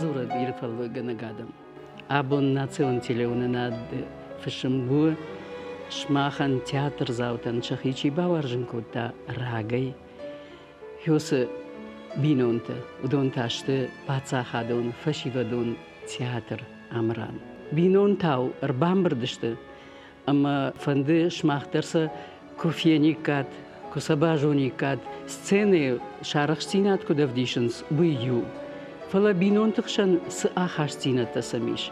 дзурӕг Иры фӕллойгӕнӕг адӕм. Абон национ телеуынынады фысым у, сымахӕн театрдзаутӕн сӕхи чи бауарзын кодта рагӕй, уыцы бинонтӕ. Уыдон та сты паддзахадон фӕсивӕдон театр Амыран. Бинонтау ӕрбамбырд сты ӕмӕ фӕнды сымах дӕр сӕ куы фениккат, куы сӕ базониккат, сценӕйы сарӕхстдзинад куыд ӕвдисынц, уый иу. Фӕлӕ бинонты хсӕн цы ахастдзинӕдтӕ сӕм ис,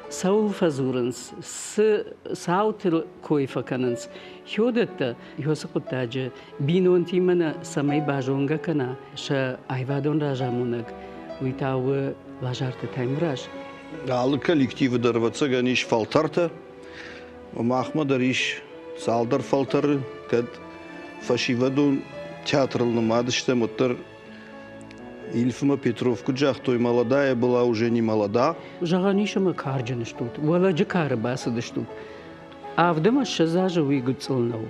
цӕуыл фӕдзурынц, цы цауты кой фӕкӕнынц, хиуӕттӕ уыцы хъуыддаджы бинонтимӕ нӕ цӕмӕй базонгӕ кӕна сӕ аивадон разамонӕг, уый та у Лазарты Таймураз. Алы коллективы дӕр, ӕвӕццӕгӕн, ис фӕлтӕртӕ. Махмӕ дӕр ис цалдӕр фӕлтӕры, кӕд фӕсивӕдон театрыл нымад стӕм, уӕддӕр Ильф ӕмӕ Петров куыд загътой, молодая была уже не молода. Зӕгъӕн ис, ӕмӕ карджын стут, уӕлӕджы кары бацыдыстут. 27 азы уый гыццыл нӕу.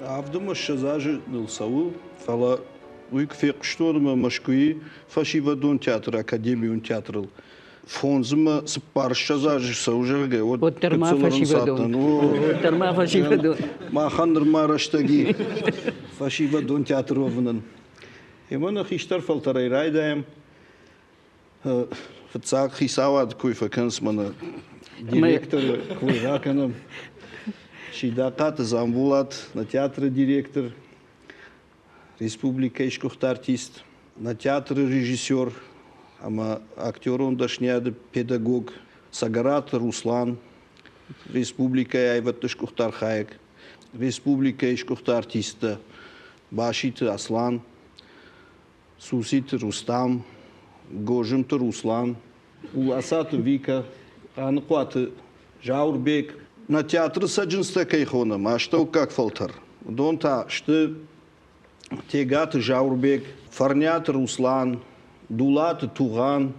27 азы ныл цӕуы, фӕлӕ уый куы фехъуыстон ӕмӕ Мӕскуыйы фӕсивӕдон театры академион театрыл фондзмӕ цыппарссӕдз азы цӕуы, зӕгъгӕ, уӕд Уӕддӕр ма фӕсивӕдон. Уӕддӕр ма фӕсивӕдон. Махӕн нырма рӕстӕги фӕсивӕдон театр уӕвынӕн. Ӕмӕ нӕ хистӕр фӕлтӕрӕй райдайӕм. Фыццаг хицауад кой фӕкӕнынц мӕнӕ директоры кой ракӕнӕм. Сидахъаты Дзамбулат, нӕ театры директор, республикӕйы сгуыхт артист, нӕ театры режиссер ӕмӕ актерон дӕсниады педагог Цӕгӕраты Руслан, республикӕйы аивӕдты сгуыхт архайӕг, республикӕйы сгуыхт артисттӕ Баситы Аслан, Суситы Рустам, Гозымты Руслан, Уласаты Вика, Хъаныхъуаты Зауырбег. Нӕ театры цӕджындзтӕ кӕй хонӕм, астӕуккаг фӕлтӕр, уыдон та сты Тегаты Зауырбег, Фӕрниаты Руслан, Дулаты Тугъан,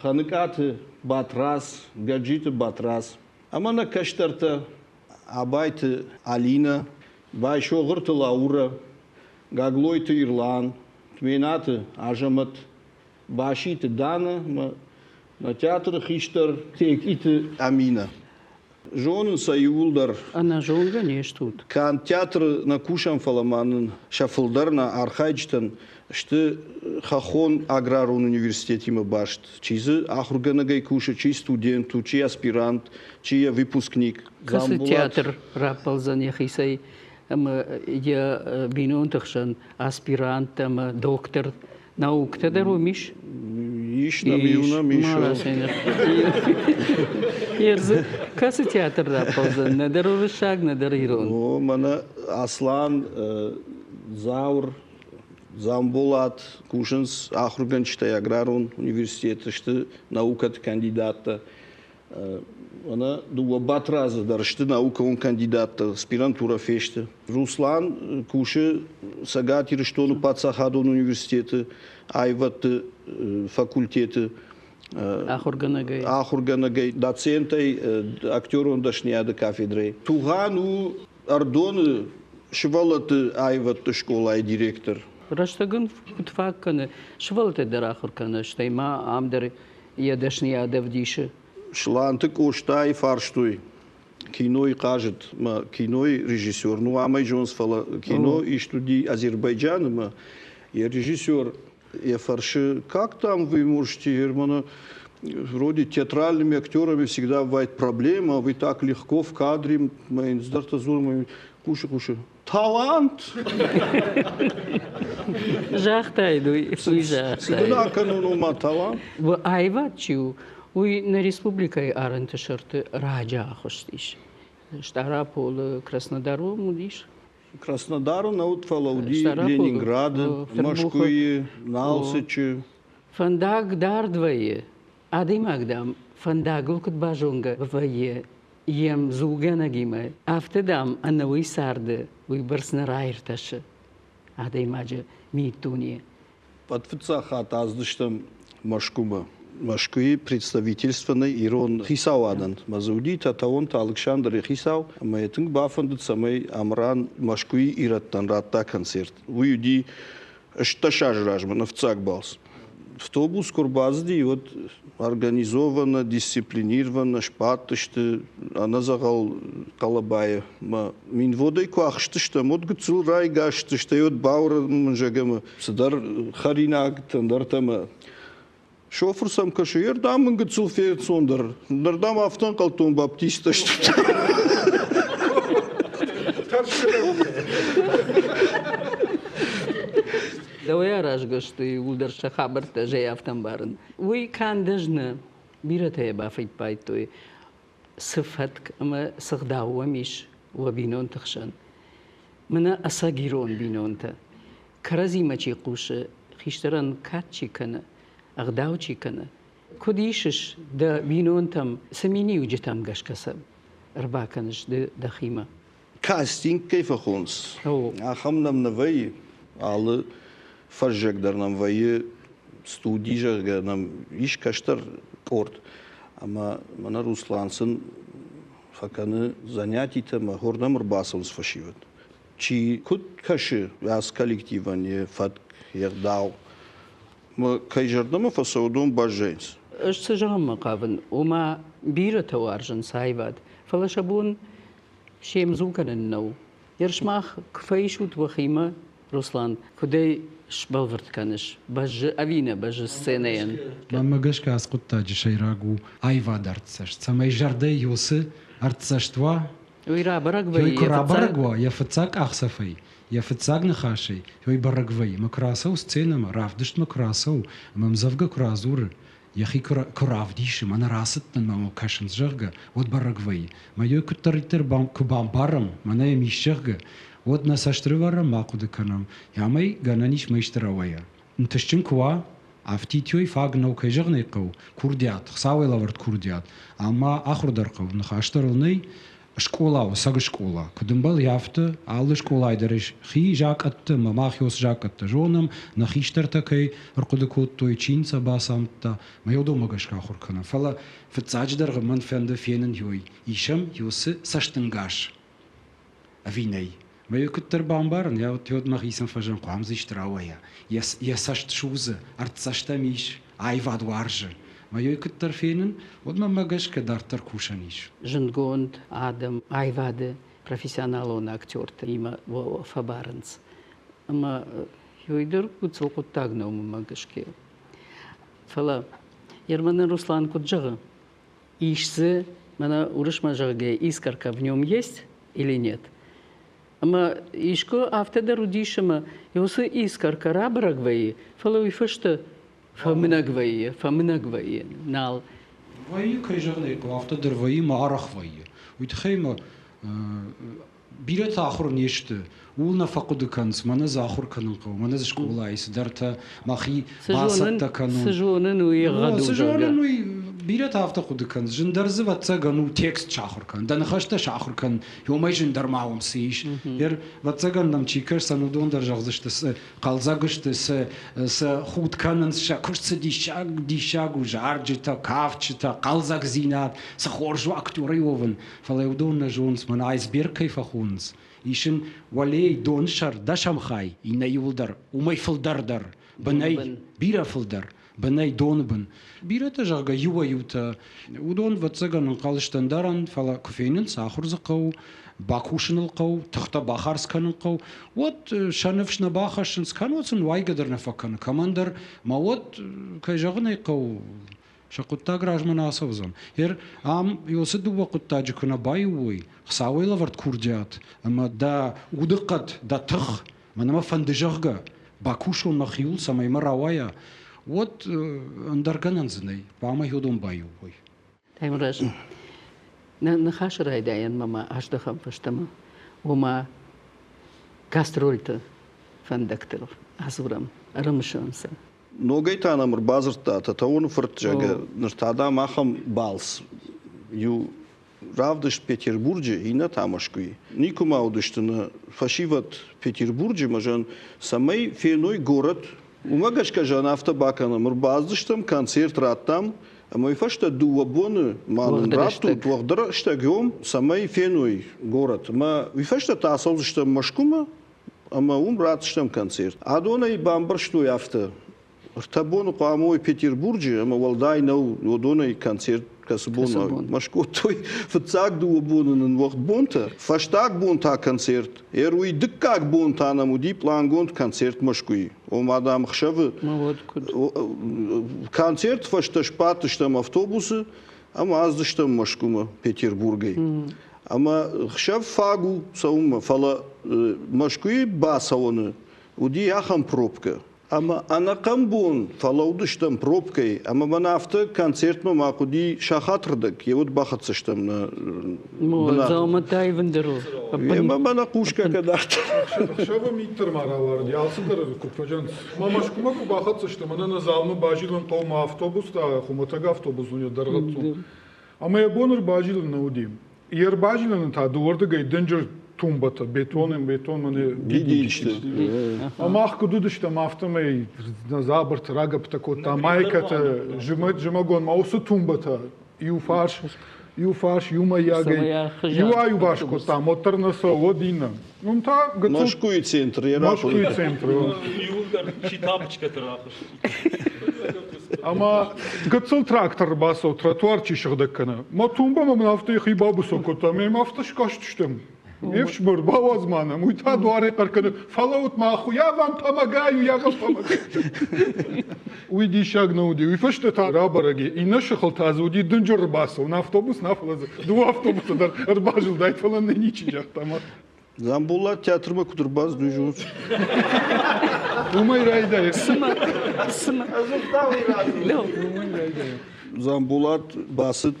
Хӕныкъаты Батрадз, Гӕджиты Батрадз. Ӕмӕ нӕ кӕстӕртӕ Абайты Алинӕ, Байсогъуырты Лаурӕ, Гаглойты Ирлан, Тменаты Азӕмӕт, Баситы Дана ӕмӕ нӕ театры хистӕр Текъиты Аминӕ. Зонын сӕ иууылдӕр. Ӕнӕзонгӕ не стут. Канд театры нӕ кусӕм, фӕлӕ ма нын сӕ фылдӕр нӕ архайджытӕн сты хӕххон аграрон университетимӕ баст. Чи дзы ахуыргӕнӕгӕй кусы, чи студент у, чи аспирант, чи йӕ выпускник. Кӕцы театр раппӕлдзӕн йӕхицӕй ӕмӕ йӕ бинонты хсӕн аспирант ӕмӕ доктор Наукӕ дӕр уым ис? Ис нӕм, иу нӕм ис. Кӕцы театр раппӕлдзӕн? Нӕдӕр уырыссаг, нӕдӕр ирон. О, мӕнӕ Аслан, Заур, Дзамболат кусынц ахуыргӕнджытӕй аграрон университеты, сты наукӕты кандидаттӕ. Мӕнӕ дыууӕ Батрадзы дӕр сты наукон кандидаттӕ, аспирантурӕ фесты. Руслан кусы Цӕгат Ирыстоны паддзахадон университеты аивӕдты факультеты ахуыргӕнӕгӕй, ахуыргӕнӕгӕй, доцентӕй, актерон дӕсныйады кафедрӕйы. Тугъан у Ӕрдоны сывӕллӕтты аивӕдты скъолайы директор. Рӕстӕг ын куыд фаг кӕны, сывӕллӕттӕ дӕр ахуыр кӕны, стӕй ма ам дӕр йӕ дӕсныйад ӕвдисы. Сланты Къостайы фарстой, кинойы хъазыд мӕ кинойы режиссер, ну амӕй зоныс, фӕлӕ кино ист уыди Азербайджаны мӕ йӕ режиссер йӕ фӕрсы, как там вы можете, Германа, вроде театральными актерами всегда бывает проблема, вы так легко в кадре, мы хъусы, хъусы, талант! Загътай, уый загътай. Цы дын акӕнон, ома талант? Аивад чи у, уый нӕ республикӕйы арӕнты сӕрты раджы ахуыстис. Стъараполы, Краснодары уыдис. Краснодары нӕ уыд, фӕлӕ уыди Ленинграды, Мӕскуыйы, Налцыччы. Фӕндаг дард вӕййы. Адӕймаг, дам, фӕндагыл куыд базонгӕ вӕййы йе мдзугӕнӕгимӕ, афтӕ, дам, ӕнӕуый царды уыйбӕрц нӕ раиртасы адӕймаджы миддуне. Фыццаг хатт ацыдыстӕм Мӕскуымӕ. Мӕскуыйы представительство нӕ ирон хицауадӕн. Мӕ дзы уыди Тӕтӕонты Алыксандры хицау, ӕмӕ йӕ тынг бафӕндыд, цӕмӕй Амран Мӕскуыйы ирӕттӕн радта концерт. Уый уыди 18 азы размӕ нӕ фыццаг балц. Автобус куы рбацыди, уӕд организованно, дисциплинированно сбадтысты ӕнӕдзӕгъӕл хъӕлӕбайы. Мӕ Минводӕй куы ахызтыстӕм, уӕд гыццыл райгас сты, стӕй уӕд бауромын ӕмӕ цыдӕр хӕринаг, ӕндӕртӕ ӕмӕ шофыр сӕм кӕсы, йе рдӕм мын гыццыл фенцондӕр. Ныр дам афтӕ ӕнхъӕлдтон баптисттӕ сты. Дӕуӕй аразгӕ сты иууылдӕр сӕ хабӕрттӕ зӕй афтӕ ӕмбарын. Уый канд ӕз нӕ, бирӕтӕ йӕ бафиппайдтой, цы фӕтк ӕмӕ цы гъдау уӕм ис уӕ бинонты хсӕн. Мӕнӕ ӕцӕг ирон бинонтӕ, кӕрӕдзимӕ чи хъусы, хистӕрӕн кад чи кӕны, ӕгъдау чи кӕны, куыд исыс дӕ бинонтӕм, цы миниуджытӕм гӕсгӕ сӕ ӕрбакӕныс ды дӕхимӕ? Кастинг кӕй фӕхонынц, ахӕм нӕм нӕ вӕййы. Алы фӕззӕг дӕр нӕм вӕййы студи, зӕгъгӕ, нӕм ис кӕстӕр къорд. Ӕмӕ мӕнӕ Руслан сын фӕкӕны занятитӕ ӕмӕ хордӕм ӕрбацӕуынц фӕсивӕд. Чи куыд кӕсы ацы коллективӕн йӕ фӕтк, йе гъдау, кӕй зӕрдӕмӕ фӕцӕуы, уыдон баззайынц. Ӕз цы зӕгъынмӕ хъавын, ома бирӕтӕ уарзынц аивад, фӕлӕ сӕ бон се мдзу кӕнын нӕу. Ерсмах куы фӕисут уӕхимӕ, Руслан, куыдӕй сбӕлвырд кӕныс, бӕззы ӕви нӕ бӕззы сценӕйӕн? Мӕнмӕ гӕсгӕ ацы хъуыддаджы сӕйраг у аивад артдзӕст, цӕмӕй зӕрдӕ уыцы артдзӕст уа, Уый рабӕрӕг вӕййы. Уый куы рабӕрӕг уа йӕ фыццаг къахдзӕфӕй, йӕ фыццаг ныхасӕй, уый бӕрӕг вӕййы. Ӕмӕ куы рацӕуы сценӕмӕ, равдыстмӕ куы рацӕуы, ӕмӕ ӕмдзӕвгӕ куы радзуры, йӕхи куы равдисы, мӕнӕ рацыдтӕн мӕ кӕсынц, зӕгъгӕ, уӕд бӕрӕг вӕййы. Мӕ йой куыддӕриддӕр куы бамбарӕм, мӕнӕ йӕм ис, зӕгъгӕ, уӕд нӕ цӕст рывӕрӕм, ма хъуыды кӕнӕм, амӕй гӕнӕн ис мӕсты рауайа. Ӕнтыстджын куы уа, афтид фаг нӕу, кӕй зӕгъын ӕй хъӕуы, курдиат, Хуыцауӕй лӕвӕрд курдиат, ӕмӕ ахуыр дӕр хъӕуы, ныхас дӕр ыл нӕй, скъола у, цӕг скъола. Куыд ӕмбӕлы, афтӕ алы скъолайы дӕр ис хи закъӕттӕ ӕмӕ мах уыцы закъӕттӕ зонӕм, нӕ хистӕртӕ кӕй ӕрхъуыды кодтой, чи нын сӕ бацамыдта, мӕ уыдонмӕ гӕсгӕ ахуыр кӕнӕм. Фӕлӕ фыццаджыдӕр мӕн фӕнды фенын ёй, исӕм уыцы цӕстӕнгас ӕви нӕй. Мӕ куыддӕр бамбарын, йӕ уӕд мӕхицӕн фӕзын хъуамӕ дзы исты рауайа. Йӕ цӕст судзы, ӕртдзӕст ӕм ис, аивад уарзы. Мӕ йой куыддӕр фенын, уӕд мӕмӕ гӕсгӕ дарддӕр кусӕн ис. Зындгонд адӕм аивады профессионалон актертимӕ фӕбарынц. Ӕмӕ уый дӕр гыццыл хъуыддаг нӕу мӕмӕ гӕсгӕ. Фӕлӕ Ерманы Руслан куыд зӕгъы, ис дзы, мӕнӕ уырысмӕ зӕгъгӕ, искорка в нем есть или нет? Ӕмӕ искуы афтӕ дӕр уыдис, ӕмӕ уыцы искорка рабӕрӕг вӕййы, фӕлӕ уый фӕстӕ фӕмынӕг вӕййы, фӕмынӕг вӕййы, нал. Вӕййы, кӕй зӕгъын ӕй хъӕуы, афтӕ дӕр вӕййы ӕмӕ арӕх вӕййы. Уый тыххӕй ма бирӕтӕ ахуыр не сты, ууыл нӕ фӕхъуыды кӕнынц, мӕнӕ дзы ахуыр кӕнын хъӕуы, мӕнӕ дзы скъолайы цыдӕртӕ мӕхи бацӕттӕ кӕнон. Цы зонын, уый ӕгъгъӕд у, Цы зонын, уый бирӕтӕ афтӕ хъуыды кӕнынц. Зындӕр дзы, ӕвӕццӕгӕн, у текст сахуыр кӕнын, дӕ ныхӕстӕ сахуыр кӕнын, уымӕй зындӕр ма уым цы ис. Ер, ӕвӕццӕгӕн нӕм чи кӕсдзӕн, уыдон дӕр зӕгъдзысты, цы хъӕлдзӕг сты, цы, цы худ кӕнынц, сӕ куыст цы диссаг, диссаг у, зарджытӕ, кафджытӕ, хъӕлдзӕгдзинад, цы хорз у актерӕй уӕвын. Фӕлӕ уыдон нӕ зонынц, мӕнӕ айсберг кӕй фӕхонынц, ис ын уӕлейы доны сӕр дӕсӕм хай, иннӕ иуылдӕр, уымӕй фылдӕр дӕр, бынӕй бирӕ фылдӕр, бынӕй доны бын. Бирӕтӕ, зӕгъгӕ, иуӕй-иутӕ, уыдон, ӕвӕццӕгӕн, ӕнхъӕл сты ӕндӕрӕн, фӕлӕ куы фенынц, ахуыр дзы хъӕуы, бакусын ыл хъӕуы, тыхтӕ бахардз кӕнын хъӕуы, уӕд сӕ ныфс нӕ бахӕссынц, кӕннод сын уайгӕ дӕр нӕ фӕкӕны кӕмӕндӕр, ма уӕд, кӕй зӕгъын ӕй хъӕуы, сӕ хъуыддаг размӕ нӕ ацӕудзӕн. Ер ам уыцы дыууӕ хъуыддаджы куы нӕ баиу уой, Хуыцауӕй лӕвӕрд курдиат ӕмӕ дӕ удыхъӕд, дӕ тых, мӕнӕ мӕ фӕнды, зӕгъгӕ, бакусон мӕхиуыл, цӕмӕй мӕ рауайа, уӕд ӕндӕр гӕнӕн дзы нӕй, хъуамӕ уыдон баиу уой. Таймураз, нӕ ныхасы райдайӕнмӕ ма аздӕхӕм фӕстӕмӕ, ома гастрольты фӕндӕгтыл адзурӕм, ӕрымысӕм сӕ. Ногӕй та нӕм ӕрбадзырдта Тӕтӕоны фырт, зӕгъгӕ, ныр та, дам, ахӕм балц иу равдыст Петербурджы, иннӕ та Мӕскуыйы. Никуы ма уыдысты нӕ фӕсивӕд Петербурджы, мӕ зӕгъын, цӕмӕй феной горӕт. Уымӕ гӕсгӕ зӕгъын, афтӕ бакӕнӕм. Ӕрбацыдыстӕм, концерт радтам, ӕмӕ уый фӕстӕ дыууӕ боны ма нын раттут уӕгъд рӕстӕг, цӕмӕй феной горӕт. Ӕмӕ уый фӕстӕ та ацӕудзыстӕм Мӕскуымӕ, ӕмӕ уым ратдзыстӕм концерт. Адон ӕй бамбӕрстой афтӕ. Ӕртӕ боны хъуамӕ уой Петербурджы, ӕмӕ уӕлдай нӕу уыдонӕй концерт кӕцы бон ма скодтой. Фыццаг дыууӕ боны нын уӕгъд бонтӕ, фӕстаг бон та концерт. Ӕруый дыккаг бон та нӕм уыди плангонд концерт Мӕскуыйы. Ома, дам, ӕхсӕвы концерт фӕстӕ сбадтыстӕм автобусы ӕмӕ ацыдыстӕм Мӕскуымӕ Петербургӕй. Ӕмӕ хсӕв фаг у цӕуынмӕ, фӕлӕ Мӕскуыйы бацӕуӕны уыди ахӕм пробкӕ. Ӕмӕ ӕнӕхъӕн бон фӕлӕудыстӕм пробкӕйы, ӕмӕ мӕн афтӕ концертмӕ ма хъуыди сахатырдӕг, йе уӕд бахӕццӕ стӕм нӕ бынат. Дзаумӕттӕ ивын дӕр у. Ӕмӕ мӕнӕ хъусгӕ кӕд Ӕхсӕвы мит дӕр ма рауарыди, алцыдӕр куы фӕзӕнц. Мӕ Мӕскуымӕ куы бахӕццӕ стӕм, мӕнӕ нӕ залмӕ базилын хъӕуы мӕ автобус та хуымӕтӕг автобус у, дӕргъӕццон. Ӕмӕ йӕ бон ӕрбазилын нӕ уыди. Йе рбазилӕны та дыууӕрдыгӕй дынджыр тумбӕтӕ, бетон, бетон мӕнӕ дидинджыты. Ӕмӕ мах куыд уыдыстӕм, афтӕмӕй нӕ дзабырты рагӕпптӕ кодта майкӕтӕ, зымӕгон ма уыцы тумбӕтӕ иу фарс, иу фарс иумӕйагӕй иу аиуварс кодтам, уӕддӕр нӕ цӕуы, уӕд иннӕ. Уым та гыццыл Мӕскуыйы центр йӕ Мӕскуыйы центры. Иуылдӕр чи тапочкӕты рахызт. Ӕмӕ гыццыл трактор ӕрбацӕуы, тротуар чи сыгъдӕг кӕны. Мӕ тумбӕмӕ мын афтӕ йӕхи бабуцау кодта, ӕмӕ йӕм афтӕ скастыстӕм. Ме фсымӕр, бауадз ма нӕм, уый та дуарӕй хъӕр кӕны, фӕлӕуут ма, я вам помогаю, я вам помогаю. Уый диссаг нӕ уыди. Уый фӕстӕ та рабӕрӕг и, иннӕ сыхыл та дзы уыди дынджыр ӕрбацӕуӕн автобус, нӕ фӕлӕ дзы дыууӕ автобусы дӕр ӕрбазылдаид, фӕлӕ нӕ ничи загъта. Дзамболат театрмӕ куыд ӕрбацыд, уый зоныс? Уымӕй райдайы. Цымӕ, цымӕ. Уымӕй райдайы. Дзамболат бацыд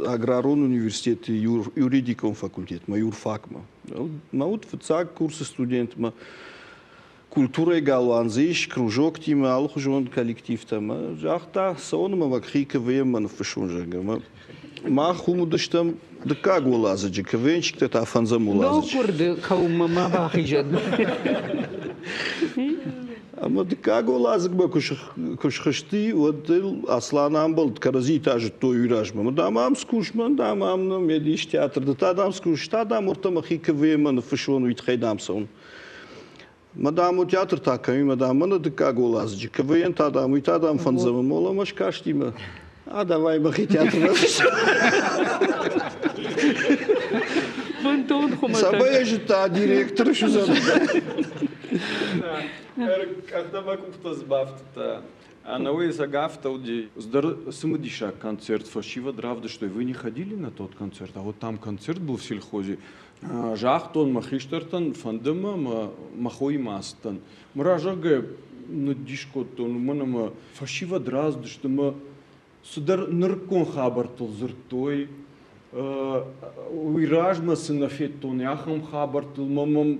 аграрон университеты юридикон факультетмӕ, юрфакмӕ. Мӕ уыд фыццаг курсы студентмӕ. Культурӕйы галуан дзы ис кружоктимӕ, алыхуызон коллективтӕ. Загъта, цӕуын ӕмӕ мӕхи КВМ-мӕ ныффыссон, зӕгъгӕ. Мах уым уыдыстӕм дыккаг уӕладзыджы, КВНчиктӕ та фӕндзӕм уӕладзыджы. Ноггуырды каумӕ ма бахизӕд. Ӕмӕ дыккаг уӕладзыгмӕ куы схызти, уӕд ыл Аслан амбӕлд, кӕрӕдзийы та зыдтой уый размӕ. Дам, ам скус, мӕн, дам, ам нӕм ис театр, ды та, дам, скус, та, дам, уӕртӕ мӕхи КВМ-мӕ ныффыссон, уый тыххӕй, дам, цӕуын. Мадам, театр та кӕм и, мадам, мӕнӕ дыккаг уӕладзыджы КВН та, дам, уый та, дам, фӕндзӕм моламӕ скасти мӕ. А давай мӕхи театрмӕ. Бынтон хуымӕтӕг. Цӕмӕй зыдта директор суыдзӕн. Къӕхтӕ мӕ къухтӕ дзы бафтыдта. Ӕнӕуый сӕ афтӕ уыди. Дӕр цымыдисаг концерт фӕсивӕд равдыстой. Вы не ходили на тот концерт? А вот там концерт был в сельхозе. Загътон мӕ хистӕртӕн, фӕнды мӕ мӕ мӕ хоимӕ ацыдтӕн. Мӕ разӕггӕ ныддис кодтон, уымӕн ӕмӕ фӕсивӕд рацыдысты мӕ цыдӕр нырыккон хабӕрттыл дзырдтой. Уый размӕ цы нӕ федтон, ахӕм хабӕрттыл мӕ мӕм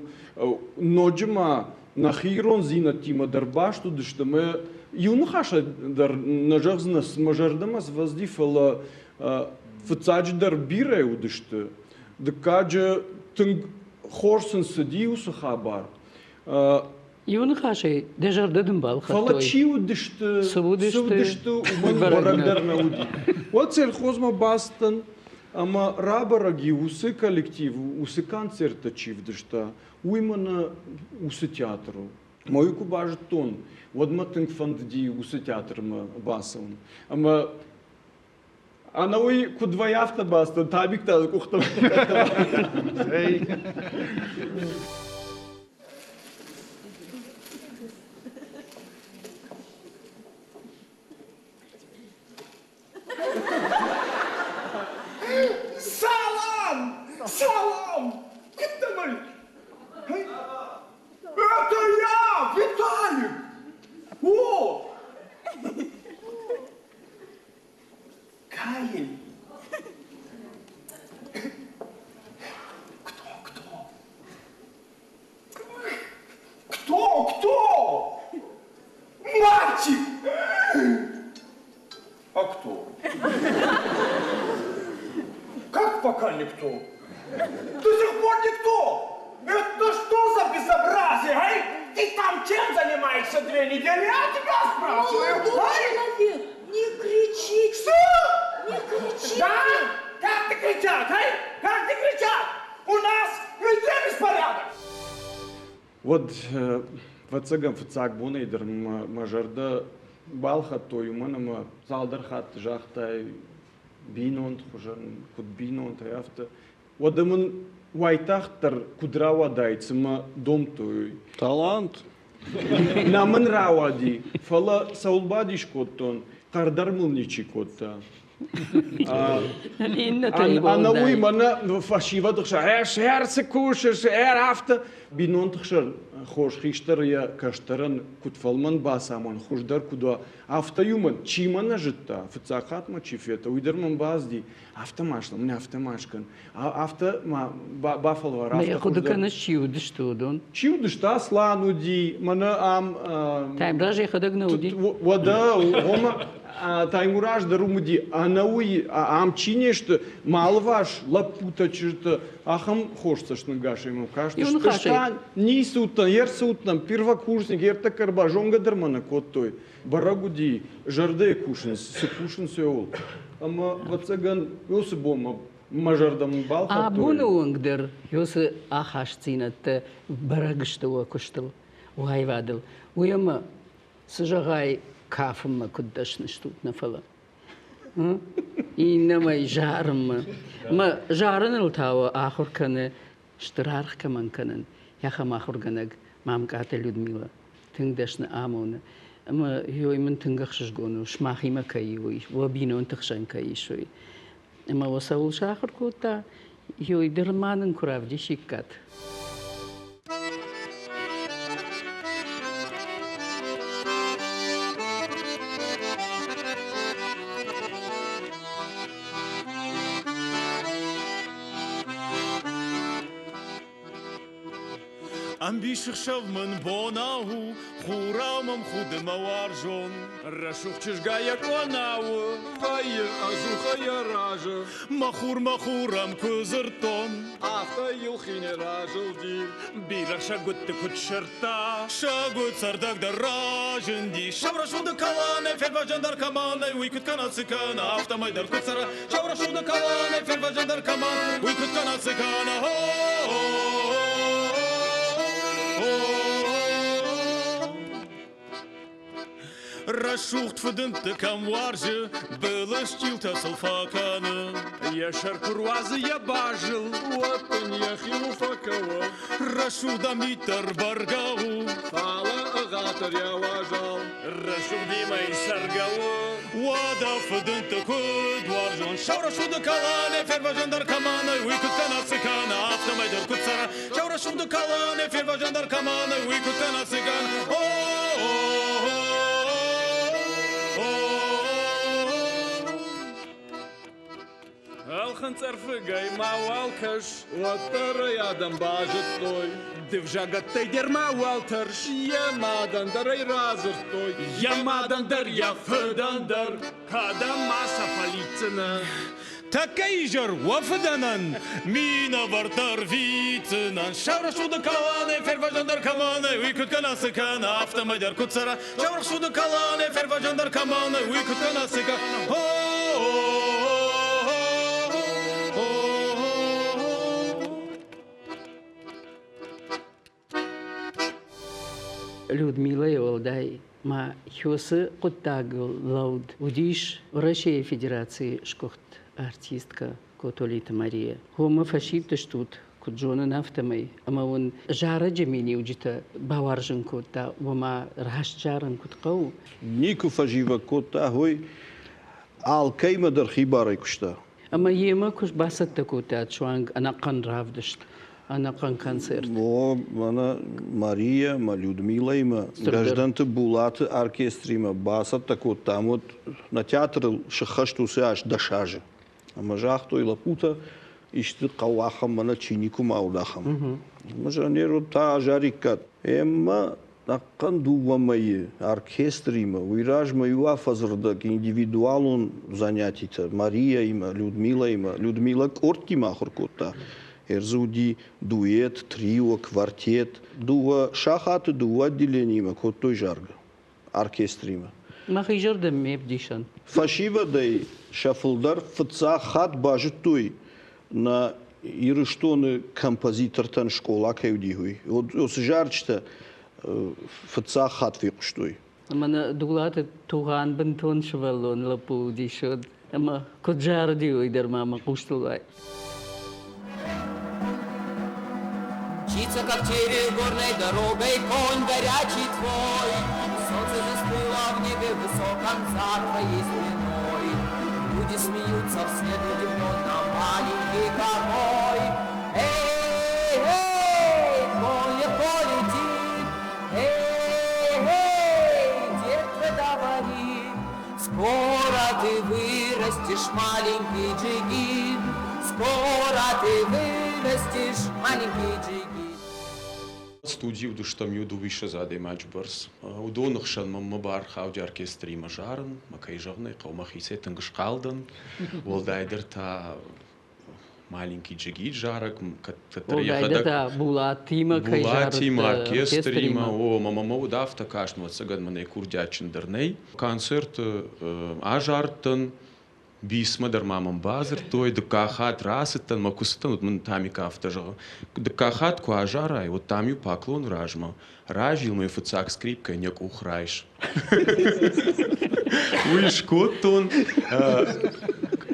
ноджы ма нӕхи ирондзинӕдтимӕ дӕр баст уыдысты мӕ иу ныхасӕй дӕр нӕ зӕгъдзынӕ, цы мӕ зӕрдӕмӕ свӕзди, фӕлӕ фыццаджыдӕр бирӕ уыдысты. Дыккаджы тынг хорз сын цыди уыцы хабар. Иу ныхасӕй дӕ зӕрдӕ дын балхӕдтой. Фӕлӕ чи уыдысты, цы уыдысты, уымӕн бӕрӕг дӕр нӕ уыди. Уӕд сельхозмӕ бацыдтӕн ӕмӕ рабӕрӕг и уыцы коллектив, уыцы концерттӕ чи вдыста, уый мӕнӕ уыцы театр у. Мӕ куы базыдтон, уӕд мӕ тынг фӕндыди уыцы театрмӕ бацӕуын. Ӕмӕ Ӕнӕуый куыд вӕййы, афтӕ бацыдтӕн, Табик та дзы къухтӕм. Салам! Салам! Куыд дӕ Это я, Виталик! О! Каин! Кто, кто? Кто, кто? Мальчик! А кто? Как пока никто? До сих пор никто! Это что за безобразие, ай? Ты там чем занимаешься две недели? Я тебя спрашиваю. Молодой человек, не кричите. Что? Не кричите. Да? Как ты кричат, ай? Как ты кричат? У нас везде беспорядок. Уӕд Ӕвӕццӕгӕн, фыццаг бонӕй дӕр мӕ зӕрдӕ балхӕдтой, уымӕн ӕмӕ цалдӕр хатты загътай бинонты хуызӕн, куыд бинонтӕ, афтӕ. Уӕдӕ мын уайтагъддӕр куыд рауадаид, цымӕ домдтой. Талант. Нӕ мын рауади, фӕлӕ цӕуыл бадис кодтон, хъӕр дӕр мыл ничи кодта. Ӕнӕуый мӕнӕ фӕсивӕды хсӕн, ӕр цы кусыс, ӕр афтӕ. Бинонты хсӕн хорз хистӕр йӕ кӕстӕрӕн куыд фӕлмӕн бацамон, хуыздӕр куыд уа, афтӕ-иу мын, чи мӕ нӕ зыдта, фыццаг хатт мӕ чи федта, уый дӕр мӕм бацыди, афтӕ ма скӕн, афтӕ ма скӕн, афтӕ ма бафӕлвар. Мӕ хъуыды кӕныс, чи уыдысты уыдон? Чи уыдысты? Аслан уыди, мӕнӕ ам... Таймураз йӕхӕдӕг нӕ уыди? Уӕдӕ, ома, Таймураз дӕр уым уыди. Ӕнӕуый ам чи не сты, мӕ алыварс лӕппутӕ, чызджытӕ, ахӕм хорз цӕстӕнгасӕй мӕм кастысты. Та ницы уыдтӕн, ӕрцы уыдтӕн, первокурсник, ӕртӕккӕ ӕрбазонгӕ дӕр мӕ нӕ кодтой. Бӕрӕг уыди, зӕрдӕйы кусынц, цы кусынц, ууыл. Ӕмӕ, ӕвӕццӕгӕн, уыцы бонмӕ мӕ зӕрдӕ мын балхӕдтой. Абоны онг дӕр уыцы ахастдзинӕдтӕ бӕрӕг сты уӕ куыстыл, уӕ аивадыл. Уый ӕмӕ, цы зӕгъай, кафынмӕ куыд дӕсны стут, нӕ фӕлӕ. Иннӕмӕй зарынмӕ. Мӕ зарыныл та уӕ ахуыр кӕны, стыр аргъ кӕмӕн кӕнын, ахӕм ахуыргӕнӕг Мамкъаты Людмила. Тынг дӕсны амоны. Ӕмӕ ёй мын тынг ӕхсызгон у, сымахимӕ кӕй и, уый, уӕ бинонты хсӕн кӕй ис, уый. Ӕмӕ уӕ цӕуыл сахуыр кодта, ёй дӕр ма нын куы равдисиккат. Ӕмбисӕхсӕв мын бонау у, хурау мӕм худы мӕ уарзон. Рӕсугъд чызгай йӕ къона у, вӕййы ӕдзухӕй йӕ разы. Мӕ хур, мӕ хур ӕм куы дзырдтон, афтӕ йыл хинӕй разылди. Бирӕ сӕгуытты куыд сырдта, сӕгуыт цӕрдӕгдӕр разынди. Сау рӕсугъды кӕлӕнӕй фервӕзӕн дӕр кӕмӕн нӕй, уый куыд кӕна, цы кӕна, афтӕмӕй дӕр куыд цӕра. Сау рӕсугъды кӕлӕнӕй фервӕзӕн дӕр кӕмӕн, уый куыд кӕна, цы кӕна. Рӕсугъд фыдындты кӕм уарзы, былысчъилтӕ сыл фӕкӕны. Йӕ сӕр куы руадзы йӕ базыл, уӕд ын йӕхиуыл фӕкӕуы. Рӕсугъд ӕмиддӕр бӕргӕ у, фӕлӕ ӕгъатыр йӕ уазал. Рӕсугъдимӕ цӕргӕ у. Уӕдӕ фыдындты куыд уарзон, сау рӕсугъды кӕлӕнӕй фервӕзӕн дӕр кӕмӕн нӕй, уый куыд кӕна, цы кӕна, афтӕмӕй дӕр куыд цӕра. Сау рӕсугъды кӕлӕнӕй фервӕзӕн дӕр кӕмӕн нӕй, уый куыд кӕна, цы кӕна. Ӕлхынцъӕрфыгӕй мауал кӕс. Уӕддӕр ӕй адӕм базыдтой. Ды взагӕттӕй дӕр мауал тӕрс. Йӕ мадӕн дӕр ӕй радзырдтой. Йӕ мадӕн дӕр, йӕ фыдӕн дӕр. Кӕдӕм ма сӕ фӕлидздзынӕ? Тӕккӕ изӕр уӕ фыдӕнӕн минӕвӕрттӕ рвитдзынӕн. Сау рӕсугъды кӕлӕнӕй фервӕзӕн дӕр кӕмӕн нӕй, уый куыд кӕна, цы кӕна, афтӕмӕй дӕр куыд цӕра. Сау рӕсугъды кӕлӕнӕй фервӕзӕн дӕр кӕмӕн нӕй, уый куыд кӕна, цы кӕна. Людмилӕйы уӕлдай ма Хёсы хъуыддагыл лӕуд уыдис Уӕрӕсейы Федерацийы сгуыхт артисткӕ Котолиты Мария. Хомӕ фӕсидтыстут, куыд зонын, афтӕмӕй, ӕмӕ уын зарӕджы миниуджытӕ бауарзын кодта, ома раст зарын куыд хъӕуы. Никуы фӕзивӕг кодта, ой, алкӕимӕ дӕр хибарӕй куыста. Ӕмӕ йемӕ куы бацӕттӕ кодтат суанг ӕнӕхъӕн равдыст, ӕнӕхъӕн концерт. О, мӕнӕ Мария ӕмӕ Людмилӕимӕ Гӕздӕнты Булаты оркестримӕ бацӕттӕ кодтам, вот нӕ театрыл сыххӕст уыцы аз 10 азы. Ӕмӕ загътой лӕппутӕ, исты хъӕуы ахӕм, мӕнӕ чи никуыма уыд ахӕм. Ӕмӕ зӕгъын, та азариккат. Ӕмӕ ӕнӕхъӕн дыууӕ мӕйы оркестримӕ, уый размӕ иу афӕдзырдӕг индивидуалон занятитӕ Марияимӕ, Людмилӕимӕ. Людмилӕ къордтимӕ ахуыр кодта. Ӕрдзы уыди дуэт, трио, квартет. Дыууӕ сахаты дыууӕ отделениимӕ кодтой заргӕ оркестримӕ. Мӕхи зӕрдӕ ме вдисӕн. Фӕсивӕдӕй сӕ фылдӕр фыццаг хатт базыдтой нӕ Ирыстоны композитортӕн скъола кӕй уыди, уый. Уыцы зарджытӕ. Фыццаг хатт фехъуыстой. Мӕнӕ Дулаты Тугъан бынтон сывӕллон лӕппу уыдис уӕд. Ӕмӕ куыд зарыди, уый дӕр ма мӕ хъустыл уайы. Мчится, как горной дорогой конь горячий твой. Солнце застыло в небе высоком за твоей спиной. Люди смеются вслед удивленно, маленький какой. Эй, эй, конь легко летит, эй, эй, детка, говори. Скоро ты вырастешь, маленький джигит, скоро ты вырастешь, маленький джигит. Студийы уыдыстӕм иу дыууиссӕдз адӕймаджы бӕрц. Уыдоны хсӕн мӕнмӕ бар хауди оркестримӕ зарын, мӕ кӕй зӕгъын ӕй хъӕуы, мӕхицӕй тынг схъал дӕн. Уӕлдайдӕр та маленький джигит зарӕг, кӕддӕр йӕхӕдӕг Булатимӕ кӕй Булатимӕ, оркестримӕ, о, мӕ мӕ уыд афтӕ каст, ӕвӕццӕгӕн мӕнӕй курдиатджындӕр нӕй. Концерты азардтӕн, Бисмӕ дӕр ма мӕм бадзырдтой, дыккаг хатт рацыдтӕн, мӕ куы цыдтӕн, уӕд мын Тамик афтӕ зӕгъы: дыккаг хатт куы азарай, уӕд дам-иу паклоны размӕ разил мӕ фыццаг скрипкӕйӕн йӕ къух райс. Уый скодтон,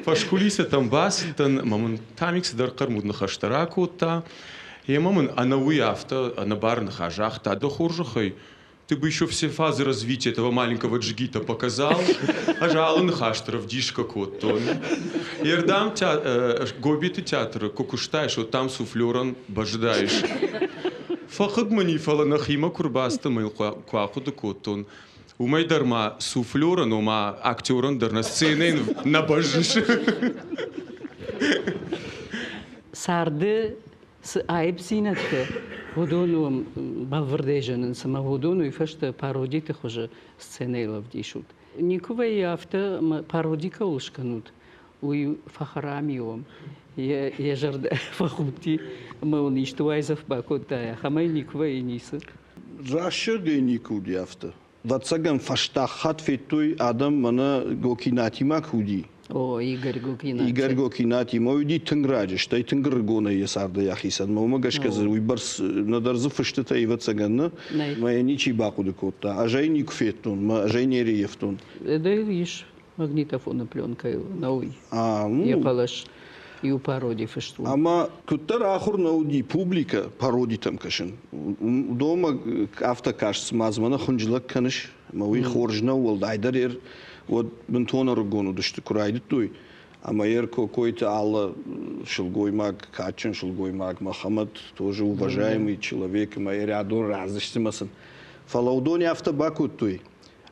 фӕскулисӕтӕм бацыдтӕн, ӕмӕ мын Тамик цыдӕр хъӕрмуд ныхӕстӕ ракодта. Емӕ мын ӕнӕуый афтӕ ӕнӕбары ныхас загъта: дӕ хорзӕхӕй, ты бы еще все фазы развития этого маленького джигита показал. Ӕз алы ныхӕсты ӕвдисгӕ кодтон. Ердам Гобиты театры куы куыстаис, уӕд там суфлерӕн бӕззыдаис. Фӕхъыг мын и, фӕлӕ нӕхимӕ куы рбацыдтӕн ӕмӕ йыл куы ахъуыды кодтон, уымӕй дӕр ма суфлерӕн, ома актерӕн дӕр нӕ сценӕйӕн нӕ бӕззыс. Царды цы аипдзинӕдтӕ, уыдон уӕм бӕлвырдӕй зынынц ӕмӕ уыдон уый фӕстӕ пародиты хуызы сценӕйыл ӕвдисут. Никуы вӕййы афтӕ, ӕмӕ пароди кӕуыл скӕнут, уый фӕхӕрами уӕм, йӕ зӕрдӕ фӕхудти ӕмӕ уын исты уайдзӕф бакодта, ахӕмӕй никуы вӕййы ницы. Рӕсугъдӕй никуы уыди афтӕ. Ӕвӕццӕгӕн, фӕстаг хатт федтой адӕм мӕнӕ Гокинатимӕ куы уыди. О, Игорь Гокинати. Игорь Гокинатимӕ уыди тынг раджы, стӕй тынг ӕрыгонӕй йӕ цардӕй ахицӕн. Уымӕ гӕсгӕ дзы уыйбӕрц нӕдӕр дзы фыстытӕ, ӕвӕццӕгӕн, нӕ. Мӕ йӕ ничи бахъуыды кодта. Ӕз ӕй никуы федтон, мӕ ӕз ӕй не рӕййӕфтон. Дӕ ис магнитофоны пленкӕйыл, нӕуый. Йӕ хъӕлӕс иу пароди фыст у. Ӕмӕ куыддӕр ахуыр нӕ уыди публикӕ пародитӕм кӕсын, уыдонмӕ афтӕ каст, цыма дзы мӕнӕ хынджылӕг кӕныс, ӕмӕ уый хорз нӕу, уӕлдайдӕр ер уӕд бынтон ӕрыгон уыдысты, куы райдыдтой, ӕмӕ ер Кокойты алы сылгоймаг, кадджын сылгоймаг Мӕхӕмӕт тоже уважаемый человек, ӕмӕ рядон раздзысты мӕ сын. Фӕлӕ уыдон афтӕ бакодтой,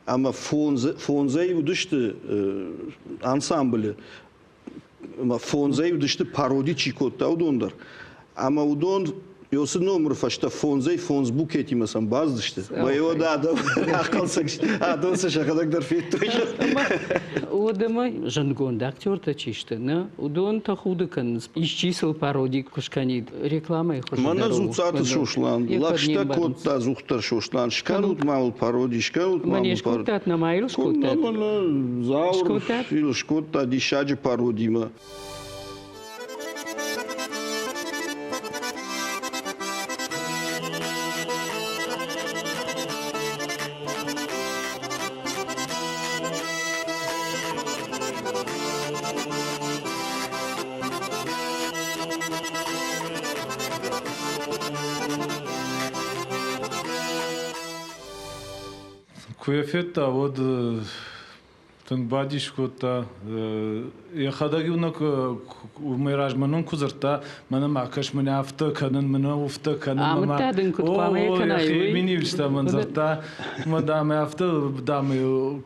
ӕмӕ фондзӕй уыдысты ансамблы, ӕмӕ фондзӕй уыдысты пароди чи кодта, уыдон дӕр. Ӕмӕ уыдон Ёсы номыры фӕстӕ фондзӕй фондз букетимӕ сӕм бацыдысты. Мӕ адӕм ахъӕлдзӕг адӕм сӕ сӕхӕдӕг дӕр федтой. Уӕдӕмӕ зындгонд актертӕ чи сты, нӕ, уыдон тӕхуды кӕнынц. Исчи сыл пароди куы скӕнид, рекламӕйы хуызы Мӕнӕ Дзуццаты Сослан, лӕгъстӕ кодта ӕдзухдӕр Сослан, скӕнут ма уыл пароди, скӕнут ма уыл пароди. Скодтат, нӕма йыл скодтат? Мӕнӕ Зауыр скодта диссаджы пародимӕ. Куы йӕ федта, уӕд тынг бадис кодта. Йӕхӕдӕг-иу нӕ уымӕй размӕ нын куы дзырдта, мӕнӕ ма кӕс, мӕнӕ афтӕ кӕнын, мӕнӕ уфтӕ кӕнын. Амыдта дын, куыд хъуамӕ йӕ кӕнай, уый? Миниуджытӕ мын дзырдта, ӕмӕ, дам, афтӕ, дам,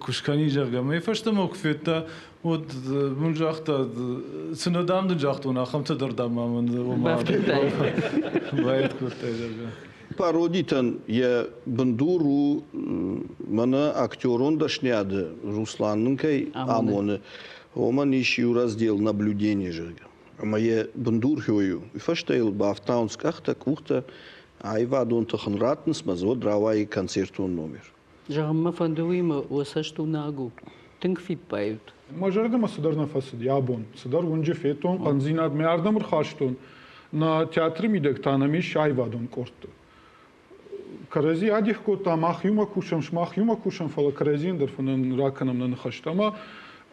куы скӕни, зӕгъгӕ. Мӕ фӕстӕмӕ куы федта, уӕд мын загъта, цы нӕ, дам, дын загътон, ахӕмтӕ дӕр, дам, ма мын бафтыдтай. Байд кодтай, зӕгъгӕ. Пародитӕн йӕ бындур у мӕнӕ актерон дӕсниады Руслан нын кӕй амоны, уымӕн ис иу раздел наблюдение, зӕгъгӕ. Ӕмӕ йӕ бындур хёй у. Уый фӕстӕ йыл бафтауынц къӕхтӕ, къухтӕ, аивадон тых ын раттынц, мӕ дзы уӕд рауайы концертон номер. Зӕгъын мӕ фӕнды уыимӕ, уӕ цӕст уынаг у. Тынг фиппайут. Мӕ зӕрдӕмӕ цыдӕр нӕ фӕцыди абон. Цыдӕр уынджы федтон, хъӕндзинад мӕ ардӕм ӕрхастон. Нӕ театры мидӕг та нӕм ис аивадон къордты. Кӕрӕдзи адих кодта, мах иумӕ кусӕм, сымах иумӕ кусӕм, фӕлӕ кӕрӕдзийӕн дӕр фынӕн ракӕнӕм нӕ ныхӕстӕ. Ӕмӕ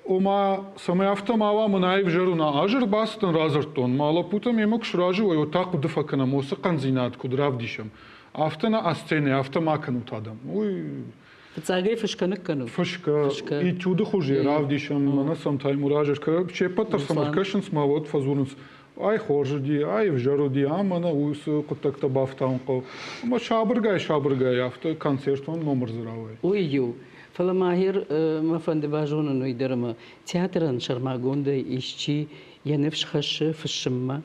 ома, цӕмӕй афтӕ ма уа, мӕнӕ ӕвзӕр у, нӕ ӕз ӕрбацыдтӕн, радзырдтон, мӕ лӕппутӕ мемӕ куы сразы уой, уӕд та хъуыды фӕкӕнӕм, уыцы хъӕндзинад куыд равдисӕм. Афтӕ нӕ сценӕ, афтӕ ма кӕнут адӕм. Уый Фыццагӕй фысгӕ ныккӕнут? Фысгӕ, этюды хуызы равдисӕм, мӕнӕ сӕм Таймураз се ппӕт дӕр сӕм ӕркӕсынц мӕ уӕд фӕдзурынц, ай хорз уыди, ай ӕвзӕр уыди, ам мӕнӕ уыцы хъуыддӕгтӕ бафтауын хъӕуы. Ӕмӕ сабыргай-сабыргай афтӕ концертон номыр дзы рауайы. Уый иу. Фӕлӕ ма гъер мӕ фӕнды базонын уый дӕр ӕмӕ театрӕн сӕрмагондӕй исчи йӕ ныфс хӕссы фыссынмӕ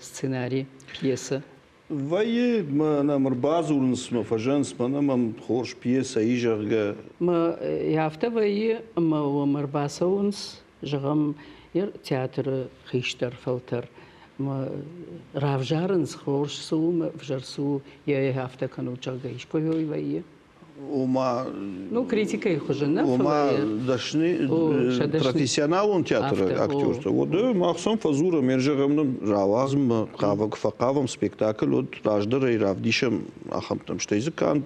сценари, пьесӕ? Вӕййы, мӕнӕ мӕ рбадзурынц, мӕ фӕзӕнц, мӕнӕ мӕм хорз пьесӕ и, зӕгъгӕ. Мӕ афтӕ вӕййы, ӕмӕ уӕм ӕрбацӕуынц, зӕгъӕм, театры хистӕр фӕлтӕр мӕ равзарынц, хорз цы у, мӕ ӕвзӕр цы у, йӕ афтӕ кӕнут, зӕгъгӕ, искуы вӕййы? Ома, ну, критикӕйы хуызы нӕ, ома дӕсны профессионалон театры актертӕ. Уӕд мах сӕм фӕдзурӕм, йе зӕгъӕм нын рауадзынмӕ хъавӕг фӕхъавӕм спектакль, уӕд раздӕр ӕй равдисӕм ахӕмтӕм. Стӕй дзы канд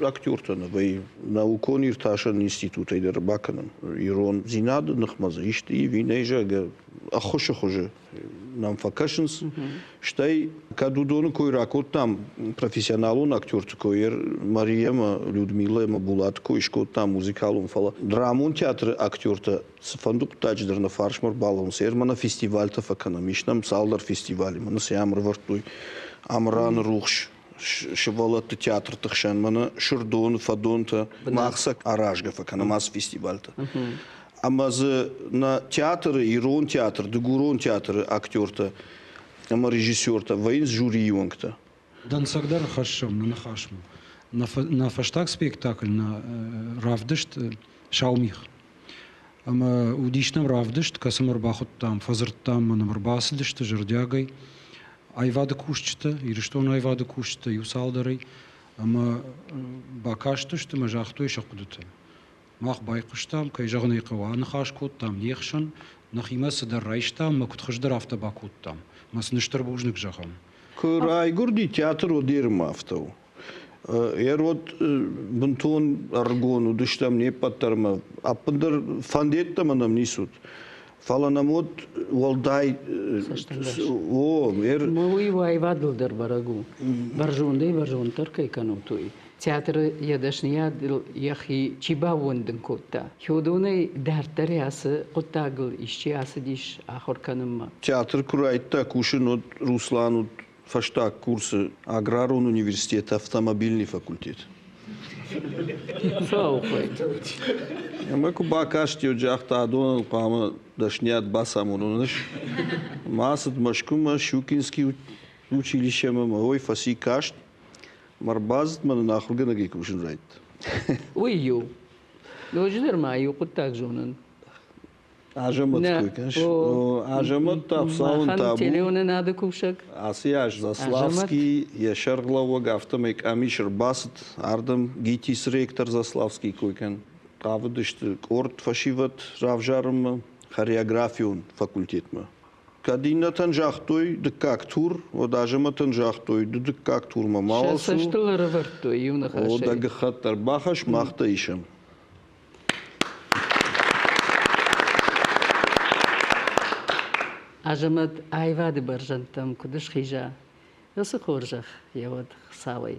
актертӕ нӕ вӕййы. Наукон иртасӕн институтӕй дӕр бакӕнӕм. Ирондзинады ныхмӕ дзы исты ӕви нӕй, зӕгъгӕ, ӕххуысы хуызы нӕм фӕкӕсынц. Стӕй, кӕд уыдоны кой ракодтам, профессионалон актерты кой, Мария ӕмӕ Людмила ӕмӕ Булаты кой скодтам музыкалон, фӕлӕ драмон театры актертӕ цыфӕнды хъуыддаджы дӕр нӕ фарсмӕ рбалӕууынц. Ӕрмӕ нӕ фестивальтӕ фӕкӕнӕм. Ис нӕм цалдӕр фестивали, мӕнӕ сӕ ам ӕрывӕрдтой Амыраны рухс сывӕллӕтты театрты хсӕн, мӕнӕ Сырдоны фӕдонтӕ, мах сӕ аразгӕ фӕкӕнӕм ацы фестивальтӕ. Ӕмӕ дзы нӕ театры, ирон театр, дыгурон театры актертӕ ӕмӕ режиссертӕ вӕййынц жюрийы уӕнгтӕ. Дӕнцӕг дӕр хӕссӕм нӕ ныхасмӕ. Нӕ фӕстаг спектакль, нӕ равдыст «Сау мигъ». Ӕмӕ уыдис нӕм равдыст, кӕцымӕ ӕрбахуыдтам, фӕдзырдтам ӕмӕ нӕм ӕрбацыдысты зӕрдиагӕй аивады кусджытӕ, Ирыстоны аивады кусджытӕ иу цалдӕрӕй ӕмӕ бакастысты ӕмӕ загътой сӕ хъуыдытӕ. Мах байхъуыстам, кӕй зӕгъын ӕй хъӕуы, аныхас кодтам не хсӕн, нӕхимӕ цыдӕр райстам ӕмӕ куыд хуыздӕр афтӕ бакодтам. Мӕ сын стыр бузныг зӕгъӕм. Куы райгуырди театр уӕд афтӕ у. Ерод бынтон ӕрыгон уыдыстӕм не ппӕт дӕр ӕмӕ ӕппындӕр фӕндӕттӕ нӕм ницы уыд. Фӕлӕ нӕм уӕд уӕлдай о, Уый аивадыл дӕр бӕрӕг у. Бӕрзондӕй бӕрзонддӕр кӕй кӕнут, уый. Театры йӕ дӕсныйадыл йӕхи чи баууӕндын кодта, уыдонӕй дарддӕр ацы хъуыддагыл исчи ацыдис ахуыр кӕнынмӕ. Театр куы райдыдта кусын, уӕд Руслан уыд фӕстаг курсы аграрон университеты автомобильный факультет. Ӕмӕ куы бакасти, уӕд загъта, адонӕн хъуамӕ дӕсныйад бацамонон ӕз. Ма ацыд Мӕскуымӕ, Щукинский училищемӕ, ӕмӕ уый фӕци каст. Мӕ рбацыдмӕ нын ахуыргӕнӕгӕй кусын райдыдта. Уый иу. Ноджыдӕр ма иу хъуыддаг зонын. Азӕмӕт куы кӕс. Азӕмӕт та Хуыцауӕн табу. Телеуынынады кусӕг. Ацы аз Заславский йӕ сӕргълӕууӕг, афтӕмӕй къамис ӕрбацыд ардӕм ГИТИС ректор Заславский кой кӕн. Хъавыдысты къорд фӕсивӕд равзарынмӕ хореографион факультетмӕ. Кӕд иннӕтӕн загътой дыккаг тур, уӕд Азӕмӕтӕн загътой, ды дыккаг турмӕ ма Сӕ цӕстыл ӕрӕвӕрдтой иу ныхасӕй. О, дӕ гӕххӕтт ӕрбахӕсс, мах дӕ исӕм. Азӕмӕт аивады бӕрзӕндтӕм куыд схиза, уыцы хорзӕх йӕ уӕд Хуыцауӕй.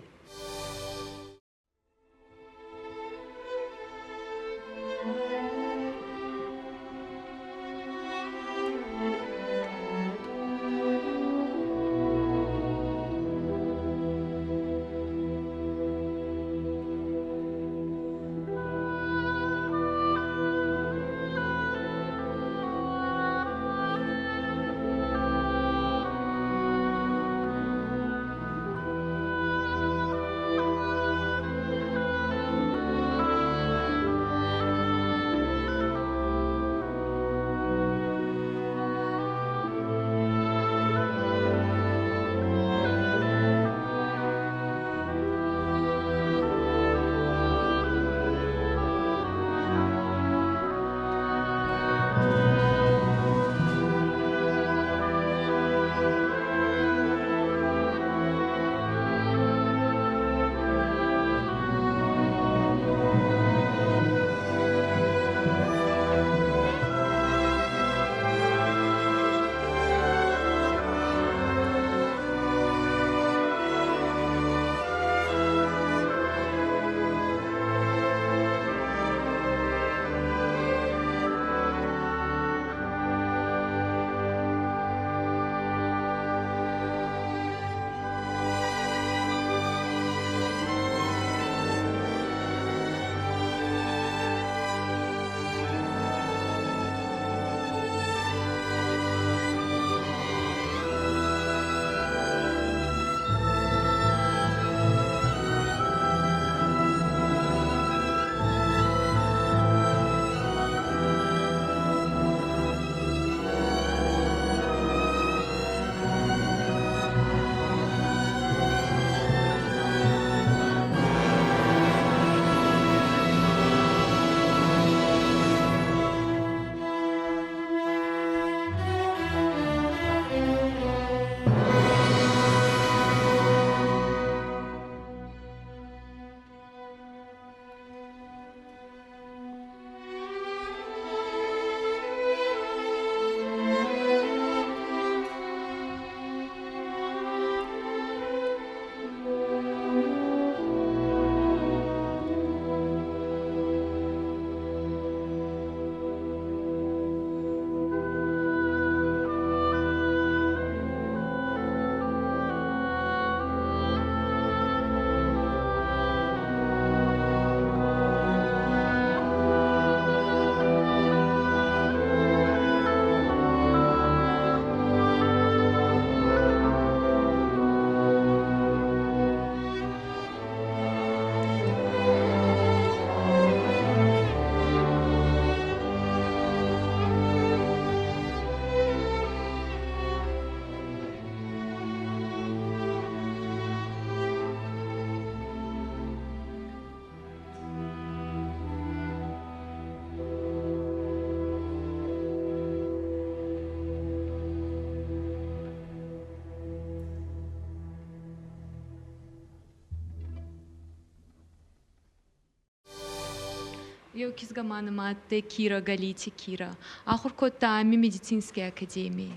Еу кизгӕ ма нӕмӕ адтӕй Кира, Галити Кира. Ахур кодта ами медицинский академий.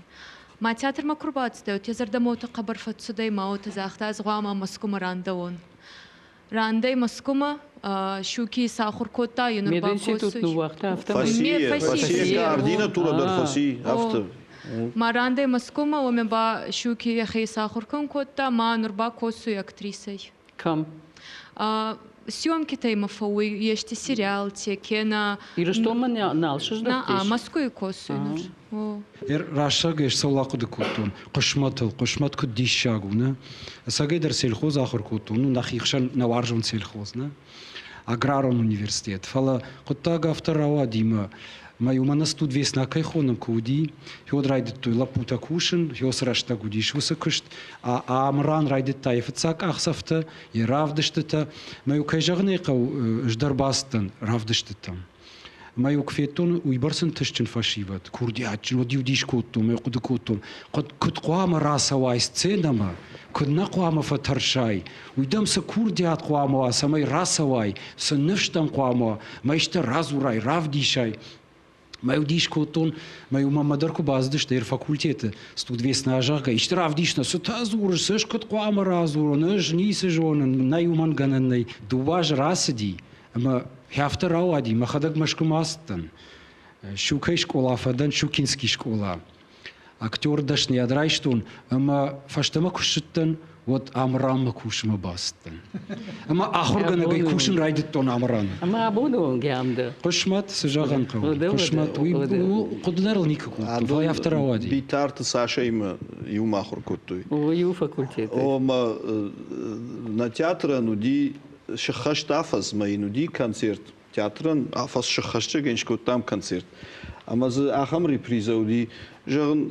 Ма театрмӕ ку рбацудӕй, уотӕ зӕрдӕмӕ уотӕ хъӕбӕр фӕццудӕй ма уотӕ загъта, ӕз гъӕуама Мӕскумӕ рандӕуон. Рандӕй Мӕскумӕ, Щуки исахур кодта, е нур ба Мединститут ныууагъта афтӕмӕй? Фӕци, координатурӕ дӕр фӕци, афтӕ. Ма рандӕй Мӕскумӕ, уоми ба Щуки йӕхе исахур кӕнун кодта, ма нур ба косуй актрисӕй. Кӕм? Съемкитӕй ма фӕууй ести сериалте, кенӕ Ирыстонмӕ нал сыздӕхтис? Мӕскуйы косуй нур. Рӕстӕг ӕз цӕуыл ахъуыды кодтон хъысмӕтыл, хъысмӕт куыд диссаг у, нӕ? Ӕцӕгӕйдӕр сельхоз ахуыр кодтон, ну, нӕхи хсӕн нӕ уарзон сельхоз, нӕ? Аграрон университет. Фӕлӕ хъуыддаг афтӕ рауади мӕ мӕ уымӕн студвесна кӕй хонын куы уыди, уӕд райдыдтой лӕппутӕ кусын, уыцы рӕстӕг уыдис уыцы куыст, Амыран райдыдта йӕ фыццаг къахдзӕфтӕ, йӕ равдыстытӕ. Мӕ-иу кӕй зӕгъын ӕй хъӕуы, ӕз дӕр бацыдтӕн равдыстытӕм. Мӕ-иу куы федтон уыйбӕрц ӕнтыстджын фӕсивӕд, курдиатджын, уӕд-иу дис кодтон, мӕ хъуыды кодтон, куыд хъуамӕ рацӕуай сценӕмӕ, куыд нӕ хъуамӕ фӕтӕрсай, уый дӕм цы курдиат хъуамӕ уа, цӕмӕй рацӕуай, цы ныфс дӕм хъуамӕ уа, мӕ исты радзурай, равдисай. Мӕ дис кодтон, мӕ мӕмӕ дӕр куы бацыдысты факультеты студвесна, зӕгъгӕ, исты равдис нӕ, цытӕ дзурыс, ӕз куыд хъуамӕ радзурон, ӕз ницы зонын, нӕй уымӕн гӕнӕн нӕй. Дыууӕ азы рацыди, ӕмӕ афтӕ рауади, мӕхӕдӕг Мӕскуымӕ ацыдтӕн. Щукӕй скъола фӕдӕн, Щукинский скъола. Актер дӕсныйад райстон ӕмӕ фӕстӕмӕ куы ссыдтӕн, уӕд Амыранмӕ кусынмӕ бацыдтӕн. Ӕмӕ ахуыргӕнӕгӕй кусын райдыдтон Амыраны. Ӕмӕ абоны онг ам дӕ? Хъысмӕт, цы зӕгъӕн хъӕуы? Хъысмӕт, уый хъуыды дӕр ыл никуы кодтон, фӕлӕ афтӕ рауади. Битарты Сашӕимӕ иумӕ ахуыр кодтой. О, иу факультеты. О, нӕ театрӕн уыди сыххӕст афӕдзмӕ йын уыди концерт. Театрӕн афӕдз сыххӕстӕгӕн скодтам концерт. Ӕмӕ дзы ахӕм репризӕ уыди, зӕгъын,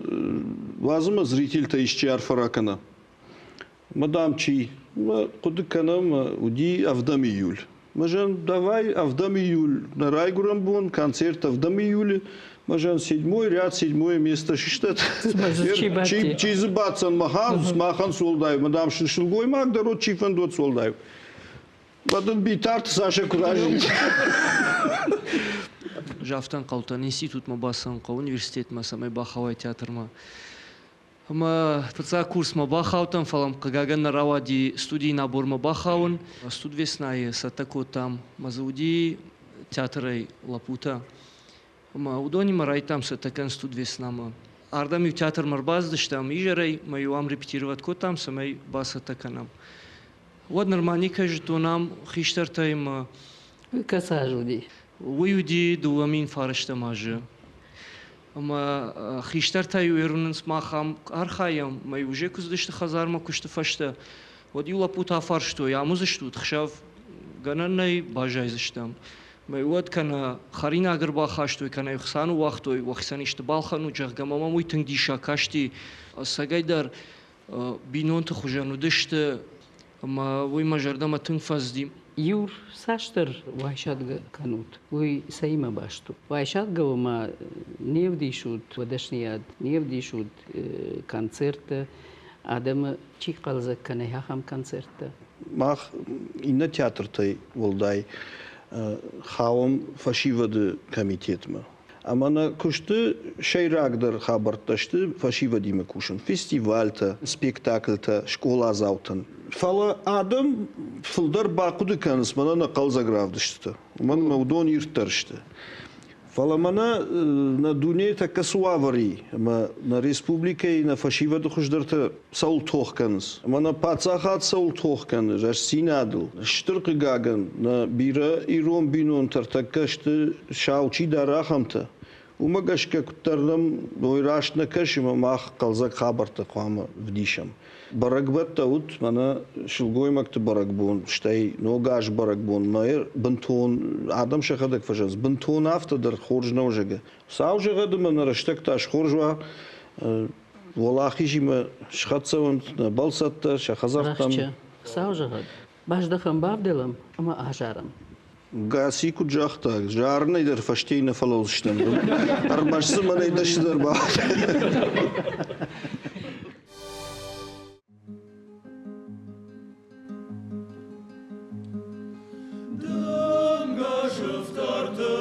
уадз ӕмӕ зрительтӕ исчи арфӕ ракӕна. Мадам чи? Мӕ хъуыды кӕнӕм, уыди ӕвдӕм июль. Мӕ зӕгъын, давай ӕвдӕм июль нӕ райгуырӕн бон, концерт ӕвдӕм июлы. Мӕ зӕгъын, седьмой ряд, седьмое место сыстӕт. Чи дзы баддзӕн махӕн, махӕн суӕлдай. Мадам сылгоймаг дӕр уӕд чи фӕнды, уӕд суӕлдай. Уӕд ын Битарты Сашӕ куы разынд. Афтӕ ӕнхъӕлдтӕн, институтмӕ бацӕуын хъӕуы, университетмӕ, цӕмӕй бахауай театрмӕ. Ӕмӕ фыццаг курсмӕ бахаудтӕн, фӕлӕ хъыгагӕн нӕ рауади студийы набормӕ бахауын. Студвеснайы цӕттӕ кодтам, ӕмӕ дзы уыди театрӕй лӕппутӕ. Ӕмӕ уыдонимӕ райдтам цӕттӕ кӕнын студвеснамӕ. Ардӕм-иу театрмӕ ӕрбацыдыстӕм изӕрӕй, ӕмӕ-иу ам репетировать кодтам, цӕмӕй бацӕттӕ кӕнӕм. Уӕд нырма никӕй зыдтон ам хистӕртӕй ӕмӕ Кӕцы аз уыди? Уый уыди 2009 азы. Ӕмӕ хистӕртӕ-иу ӕруынынц мах ам архайӕм, ӕмӕ-иу уже куы цыдысты хӕдзармӕ куысты фӕстӕ, уӕд-иу лӕппутӕ афарстой, ам уыдзыстут хсӕв, гӕнӕн нӕй, баззайдзыстӕм. Ӕмӕ уӕд кӕнӕ хӕринаг ӕрбахастой, кӕнӕ ӕхца ныууагътой, уӕхицӕн исты балхӕнут, зӕгъгӕ, мӕм уый тынг диссаг касти. Ӕцӕгӕйдӕр бинонты хуызӕн уыдысты, ӕмӕ уый мӕ зӕрдӕмӕ тынг фӕцыди. Иу цасдӕр уайсадгӕ кӕнут, уый цӕимӕ баст у? Уайсадгӕ уымӕ не вдисут уӕ дӕсныйад, не вдисут концерттӕ, адӕмы чи хъӕлдзӕг кӕны, ахӕм концерттӕ? Мах иннӕ театртӕй уӕлдай хауӕм фӕсивӕды комитетмӕ. Ӕмӕ нӕ куысты сӕйрагдӕр хабӕрттӕ сты фӕсивӕдимӕ кусын, фестивальтӕ, спектакльтӕ скъоладзаутӕн. Фӕлӕ адӕм фылдӕр бахъуыды кӕнынц мӕнӕ нӕ хъӕлдзӕг равдыстытӕ, уымӕн ӕмӕ уыдон ирддӕр сты. Фӕлӕ мӕнӕ нӕ дунейы тӕккӕ цы уавӕр и, ӕмӕ нӕ республикӕйы нӕ фӕсивӕды хуыздӕртӕ цӕуыл тох кӕнынц, ӕмӕ нӕ паддзахад цӕуыл тох кӕны, рӕстдзинадыл. Стыр хъыгагӕн, нӕ бирӕ ирон бинонтӕ ӕртӕккӕ сты сау чидӕр ахӕмтӕ. Уымӕ гӕсгӕ куыддӕр нӕм уый раст нӕ кӕсы, ӕмӕ мах хъӕлдзӕг хабӕрттӕ хъуамӕ вдисӕм. Бӕрӕгбӕттӕ уыд мӕнӕ сылгоймӕгты бӕрӕгбон, стӕй Ног аз бӕрӕгбон. Мӕ бынтон адӕм сӕхӕдӕг фӕзӕгъынц, бынтон афтӕ дӕр хорз нӕу, зӕгъгӕ. Сау зӕгъӕд ӕмӕ нӕ рӕстӕг та схорз уа, уӕлахизимӕ схӕццӕ уӕнт нӕ бӕлцӕттӕ сӕ хӕдзӕрттӕм. Рӕхджы, Хуыцау зӕгъӕд, баздӕхӕм бавдӕлӕм ӕмӕ азарӕм. Гаци куыд загъта, зарынӕй дӕр фӕстейы нӕ фӕлӕудзыстӕм. Ӕрмӕст дзы мӕнӕй дӕсныдӕр бахъуыд. Дымгӕ сыфтӕрты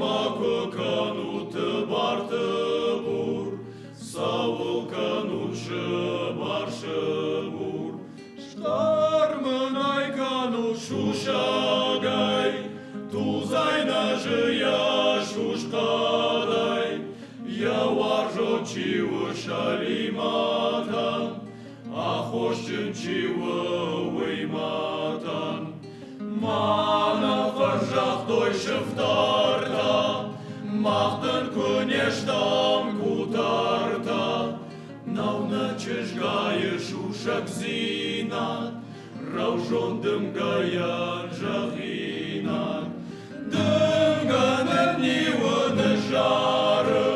Макуы кӕнут тыбар-тыбур, Цӕуыл кӕнут сыбар-сыбур? Схъӕр мын ӕй кӕнут сусӕгӕй, Тулдзӕй нӕзыйӕ сусхъӕдӕй, Йӕ уарзон чи у Сӕлимӕтӕн, Аххосджын чи у, уый мӕтӕн. Мӕнӕ фӕзагътой сыфтӕртӕ, Мах дын куы не стӕм къутӕртӕ. Нӕу нӕ чызгайы сусӕгдзинад, Рӕузонд дымгӕйӕн зӕгъинаг. Дымгӕ нынниуы, ныззары,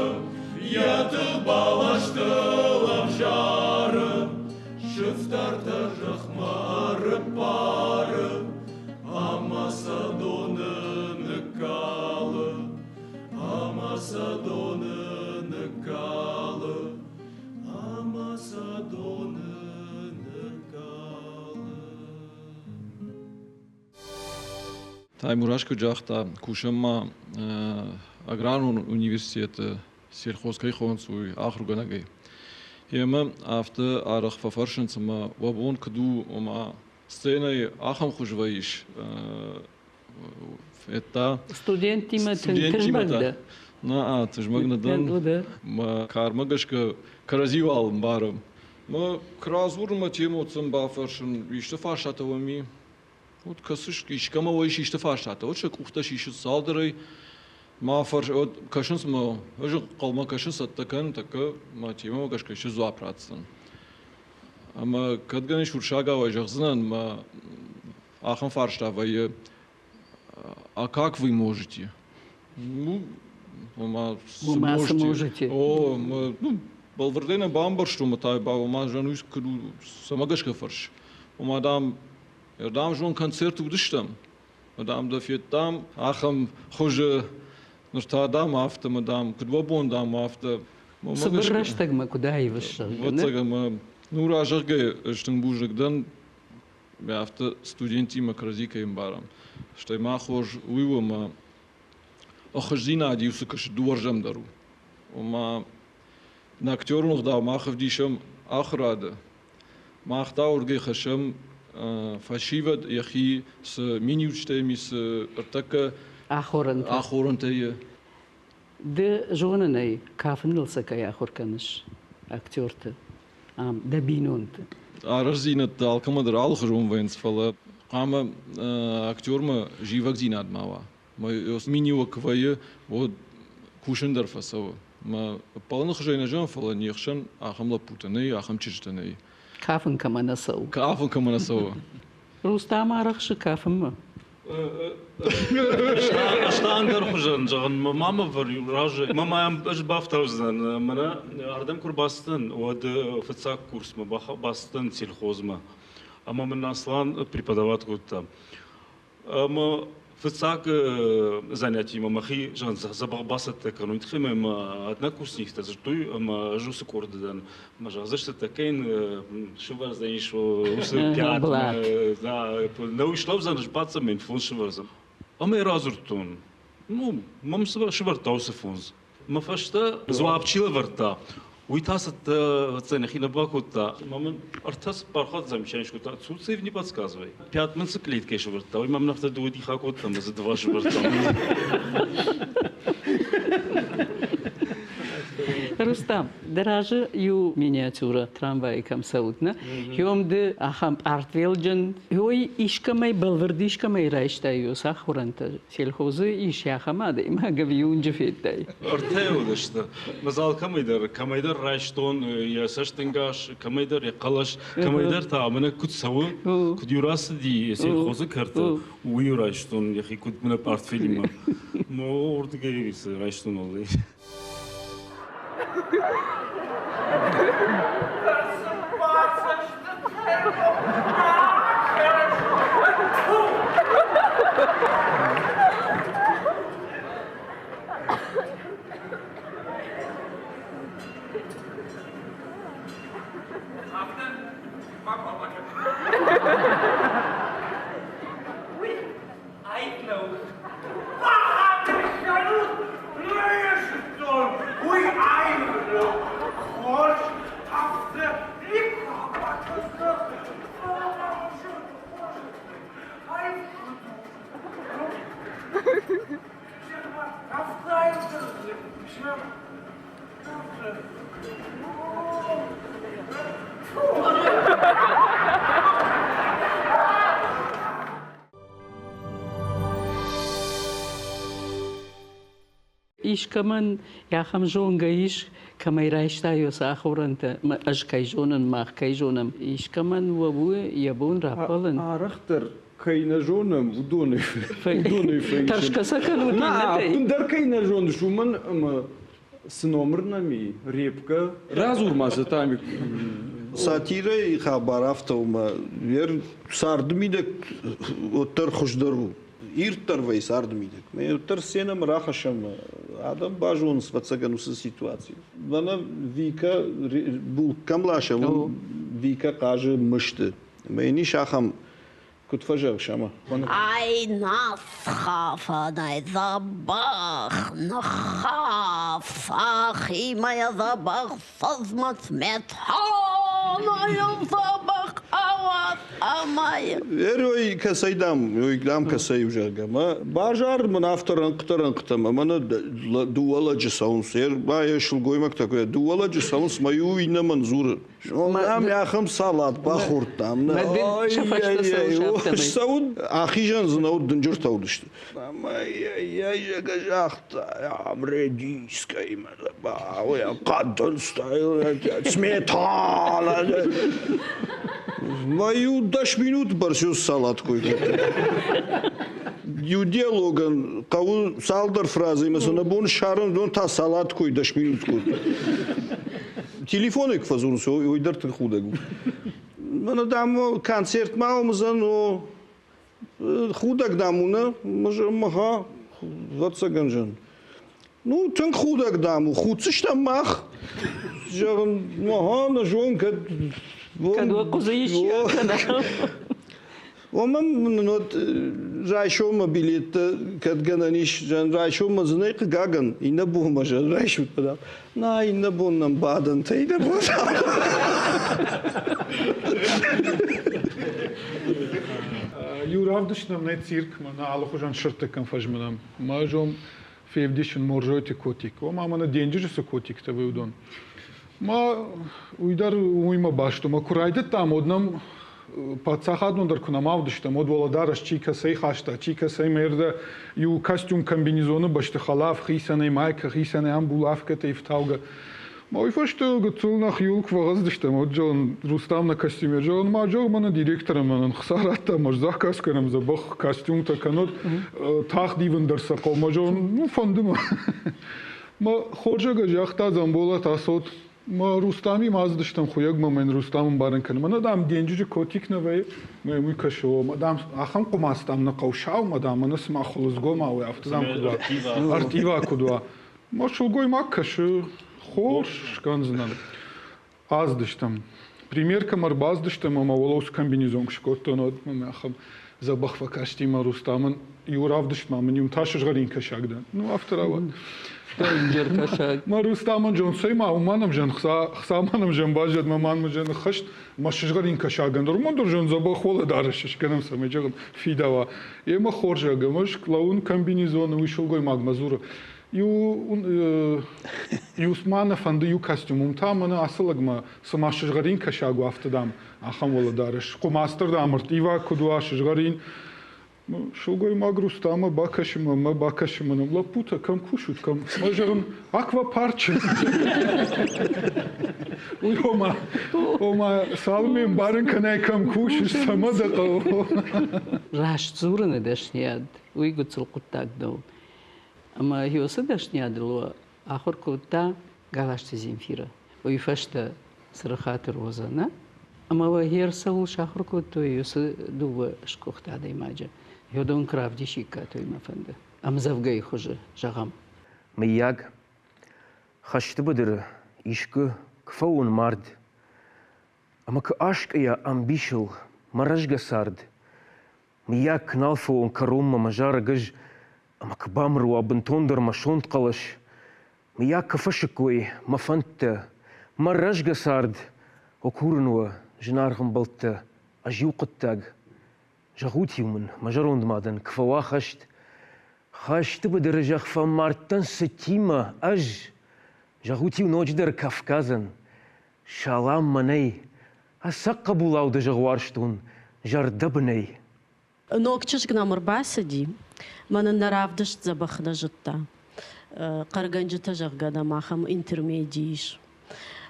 Йӕ тых бӕлӕстыл ӕвзары. Сыфтӕртӕ зӕхмӕ ӕрыппары ӕмӕ сӕ доны ныккалы, ӕмӕ сӕ доны ныккалы, ӕмӕ сӕ доны ныккалы. Таймураз куыд загъта, кусӕм ма аграрон университеты сельхоз кӕй хонынц, уый ахуыргӕнӕгӕй. Емӕ афтӕ арӕх фӕфӕрсынц, ӕмӕ уӕ бон куыд у, ома сценӕйы ахӕм хуыз вӕййыс, федта. Студенттимӕ тызмӕг дӕ? Нӕ, тызмӕг нӕ дӕн. Мӕ кармӕ гӕсгӕ кӕрӕдзиуал ӕмбарӕм. Мӕ куы радзурын мӕ темӕ бафӕрсын, исты фарстатӕ уӕм и? Вот кӕсыс, искӕмӕ уӕ ис исты фарстатӕ, вот сӕ къухтӕ сисынц цалдӕрӕй, ма фӕрс, вот кӕсынц мӕ, ӕз хъӕумӕ кӕсын цӕттӕ кӕнын, тӕккӕ мӕ темӕмӕ гӕсгӕ исты дзуапп ратдзӕн. Ӕмӕ кӕд гӕнӕн ис уырыссагау зӕгъдзынӕн, мӕ ахӕм фарста вӕййы, а как вы можете? Ну, ома, цы можете? О, ну, бӕлвырдӕй нӕ бамбӕрстон, ӕмӕ та ома, зӕгъын, куыд у, цӕмӕ гӕсгӕ фӕрс. Ома, дам, дам, зон концерты уыдыстӕм, дам, дӕ федтам ахӕм хуызы, ныр та, дам, афтӕ, мӕ, дам, куыд уӕ бон, дам, афтӕ. Цыбыр рӕстӕгмӕ куыд аивыс, Ӕвӕццӕгӕн, мӕ, ну, разӕгъгӕ, ӕз тынг бузныг дӕн, афтӕ студенттимӕ кӕрӕдзи кӕй ӕмбарӕм. Стӕй ма хорз уый у, ӕмӕ ӕххуысдзинад иу цы куыст дыууӕрдӕм дӕр у. Ома нӕ актерон ӕгъдау мах ӕвдисӕм ахуырады. Мах та уырдыгӕй хӕссӕм фӕсивӕд йӕхи цы миниуджытӕ ис, цы ӕртӕккӕ ахорӕнтӕ. Ды зонын ӕй, кафыныл сӕ кӕй ахуыр кӕныс актерты, ам дӕ бинонты. Арӕхдзинӕдтӕ алкӕмӕ дӕр алыхуызон вӕййынц, фӕлӕ хъуамӕ актермӕ зивӕгдзинад ма уа. Миниуӕг куы вӕййы, уӕд кусын дӕр фӕцӕуы. Мӕ ӕппӕлыны хуызӕй нӕ зӕгъын, фӕлӕ не хсӕн ахӕм лӕппутӕ нӕй, ахӕм чызджытӕ нӕй. Кафын кӕмӕ нӕ цӕуы. Кафын кӕмӕ нӕ цӕуы. Рустам арӕхсы кафынмӕ. Ӕз та ӕндӕр хуызӕн зӕгъын, мӕ мамӕ разы, мӕ мӕм ӕз бафтаудзынӕн, мӕнӕ ардӕм куы рбацыдтӕн, уӕд фыццаг курсмӕ бацыдтӕн сельхозмӕ. Ӕмӕ мын Аслан преподавать кодта. Ӕмӕ фыццаг занятимӕ мӕхи дзӕбӕх бацӕттӕ кӕнын, уый тыххӕй мӕ однокурсниктӕ дзырдтой, ӕмӕ ӕз уыцы къорды дӕн. Мӕ зӕгъдзысты, тӕккӕ йын сывӕрдзӕнис уыцы нӕу слӕудзӕн, сбаддзӕн мӕ фондз сывӕрдзӕн. Ӕмӕ йӕ радзырдтон. Ну, мӕм сывӕрдта уыцы фондз. Мӕ фӕстӕ дзуапп чи лӕвӕрдта, уый та цӕттӕ нӕхи нӕ бакодта. Мӕ мын ӕртӕ цыппар хатт замечание скодта. Цуцев не подсказывай. Пят мын цы клеткӕй сӕвӕрдта, уый мӕм афтӕ дыууӕ дих акодта ӕмӕ дзы дыууӕ сӕвӕрдта. Рустам, дӕ разы иу миниатюрӕ трамвайы кӕм цӕут, нӕ? Йом ды ахӕм пъартфелджын, ой искӕмӕй бӕлвырд искӕмӕй райстай ё сахурӕнтӕ сельхозы ис ахӕм адӕймаг ӕви уынджы федтай? Ӕртӕ уыдысты. Мадзал кӕмӕйдӕр, кӕмӕйдӕр райстон йӕ цӕстӕнгас, кӕмӕйдӕр йӕ хъӕлӕс, кӕмӕйдӕр та мӕнӕ куыд цӕуы, куыд-иу рацыди сельхозы кӕрты, уый райстон йӕхи куыд мӕнӕ пъартфелимӕ. Мо уырдыгӕй райстон уӕлдай. Уый аипп нӕу. Бахатыр кӕнут! Искӕмӕн ахӕм зонгӕ ис, кӕмӕй райстай уыцы ахорӕнтӕ, ӕз кӕй зонын, мах кӕй зонӕм, искӕмӕн уӕ у йӕ бон раппӕлын? Арӕхдӕр кӕй нӕ зонӕм, уыдонӕй фӕисын. Тӕрсгӕ сӕ кӕнут иннӕтӕй? Ӕппындӕр кӕй нӕ зоныс, уымӕн ӕмӕ цы номыр нӕм и, репкӕ. Радзур ма сӕ, Тамик. Сатирӕйы хабар афтӕ у, мӕ царды мидӕг уӕддӕр хуыздӕр у. Ирддӕр вӕййы царды мидӕг. Мӕ уӕддӕр сценӕмӕ рахӕссӕм, адӕм базонынц, ӕвӕццӕгӕн, уыцы ситуаци. Мӕнӕ Вика булк кӕм ласӕм, уым Вика хъазы мысты. Ӕмӕ йын ис ахӕм, куыд фӕзӕгъыс ӕмӕ? Ай ныххафӕнӕй дзӕбӕх ныххаф, сӕхимӕ дзӕбӕх фӕзмӕт сметанайыл дзӕбӕх ауад ӕмӕ Эрой кӕцӕй дам, ой дам кӕцӕй у, зӕгъгӕ. Мӕ базар мын афтӕ рӕнхътӕ-рӕнхътӕ мӕ мӕнӕ дыууӕ лӕджы цӕуынц. Ӕрба йӕ сылгоймӕгтӕ куы дыууӕ лӕджы цӕуынц, мӕ иу иннӕмӕн дзуры. Ам ахӕм салат бахордтам. Цӕуын ахизӕн дзы нӕ уыд, дынджыртӕ уыдысты. Ай-яй-яй, загъта, ам редискӕимӕ хъӕдынцтӕ, сметана. Мӕ иу 10 минут бӕрц салат кой кодта. Иу диалогӕн хъӕуы цалдӕр фразӕимӕ цы нӕ бон ссарын, уыдон та салат кой 10 минут кодта. Телефонӕй куы фӕдзурынц, уый дӕр тынг худӕг у. Мӕнӕ, дам, концертмӕ уыдзӕн, о, худӕг, дам, у, нӕ? Мӕ, ӕвӕццӕгӕн, зын. Ну, тынг худӕг, дам, у, худдзыстӕм мах. Зӕгъын, ага, нӕ зон, кӕд... Кӕд уӕ хъуыдзы исчи акӕна. Уымӕн мын уӕд райсоммӕ билеттӕ кӕд гӕнӕн ис, райсоммӕ дзы нӕй хъыгагӕн, иннӕ бонмӕ зӕн райсут бадам. На, иннӕ бон нӕм бадӕнтӕ, иннӕ бон. Иу равдыст нӕм нӕй циркмӕ, нӕ алыхуызӕн сырдты кӕм фӕзмынӕм. Мӕ зом февдисын Морзойты котик. Ома мӕнӕ денджызы цы котиктӕ вӕййы, уыдон. Ма уый дӕр уыимӕ баст у. Мӕ куы райдыдтам, уӕд нӕм паддзахадон дӕр куы нӕма уыдыстӕм, уӕд уӕлӕдарӕс чи кӕцӕй хаста, чи кӕцӕй мӕрдӕ иу костюм комбинезоны бӕсты хӕлаф хицӕнӕй, майкӕ хицӕнӕй, ӕмбулафкӕтӕ ифтаугӕ. Ма уый фӕстӕ гыццыл нӕхиуыл куы фӕгъӕздыстӕм, уӕд зӕгъын, Рустам нӕ костюмер, зӕгъын, ма зӕгъ, мӕнӕ директорӕн мӕнӕн хца радта, ӕмӕ заказ кӕнӕм дзӕбӕх костюмтӕ кӕнод, тагъд ивын дӕр сӕ хъӕуы. Ма зӕгъын, ну фӕнды мӕ. Мӕ хорзӕгӕ загъта Дзамболат ацот. Мӕ Рустами ма ацыдыстӕм хуыйӕгмӕ, мӕн Рустам ӕмбарын кӕны. Мӕнӕ, дам, денджызы котик нӕ вӕййы, мӕ уый кӕсы, о, мӕ, дам, ахӕм хъуымац, дам, нӕ хъӕуы сау, мӕ, дам, мӕнӕ цыма хуылыдзгомау, афтӕ, дам, куыд уа, ӕрттива куыд уа. Мӕ сылгоймаг кӕсы, хорз скӕндзынӕн. Ацыдыстӕм. Примеркӕмӕ ӕрбацыдыстӕм ӕмӕ уӕлӕуц комбинезон скодтон, уӕд мӕм ахӕм дзӕбӕх фӕкасти мӕ Рустамӕн. Иу равдыстмӕ мын иу та сызгъӕрин кӕсаг дӕн. Ну, афтӕ рауад. Дӕнджер кӕсаг. Мӕ Рустамӕн зон, цӕй ма, уымӕн ӕмзӕн хца, хца мӕн ӕмзӕн баззад, мӕ ман мӕ ныххӕст, мӕ сызгъӕрин кӕсагӕн дӕр, уымӕн дӕр зон дзӕбӕх уӕлӕдарӕс скӕнӕм, цӕмӕй зӕгъын, фидауа. Емӕ хорзӕг, ӕмӕ лӕууын комбинезоны, уый сылгоймагмӕ дзуры, иу иу ма нӕ фӕнды иу костюм, уым та мӕнӕ ацы лӕгмӕ цыма сызгъӕрин кӕсаг у, афтӕ, дам, ахӕм уӕлӕдарӕс. Хъуымацдӕр, дам, ӕрттиваг куыд уа, сызгъӕрин. Сылгоймаг Рустаммӕ бакӕсы мӕ бакӕсы мӕ лӕппутӕ кӕм кусут, кӕм? Мӕ зӕгъын, аквапарчы. Уый ома, ома цалынмӕ ӕмбарын кӕнай, кӕм кусыс, цӕмӕ дӕ хъӕуы. Раст дзурыны дӕсныйад, уый гыццыл хъуыддаг нӕу. Ӕмӕ уыцы дӕсныйадыл ахуыр кодта Галазты Земфирӕ. Уый фӕстӕ Цырыхаты Розӕ, нӕ? Ӕмӕ уӕ гьер цӕуыл сахуыр кодтой уыцы дыууӕ сгуыхт адӕймаджы? Уыдон куы равдисиккат, уый мӕ фӕнды. Ӕмдзӕвгӕйы хуызы, зӕгъӕм. Мыййаг, хӕсты быдыры искуы куы фӕуон мард, ӕмӕ куы аскъуыйа ӕмбисыл мӕ рӕзгӕ цард, мыййаг, куы нал фӕуон кӕронмӕ мӕ зарӕг ӕз, ӕмӕ куы бамыр уа бынтондӕр мӕ сонт хъӕлӕс, мыййаг, куы фӕсыккой мӕ фӕндтӕ, мӕ рӕзгӕ цард, о курын уӕ, зынаргъ ӕмбӕлттӕ, ӕз иу хъуыддаг, зӕгъут-иу мын, мӕ зӕронд мадӕн куы фӕуа хӕст, Хӕсты быдыры зӕхх фӕмардтӕн цытимӕ ӕз, зӕгъут-иу ноджыдӕр Кавказӕн. Салам мӕнӕй, ӕцӕг хъӕбулау дӕ зӕгъ уарзтон зӕрдӕбынӕй. Ног чызг нӕм ӕрбацыди, мӕнӕн нӕ равдыст дзӕбӕх нӕ зыдта. Хъӕргӕнджытӕ, зӕгъгӕ, нӕм ахӕм интермеди ис.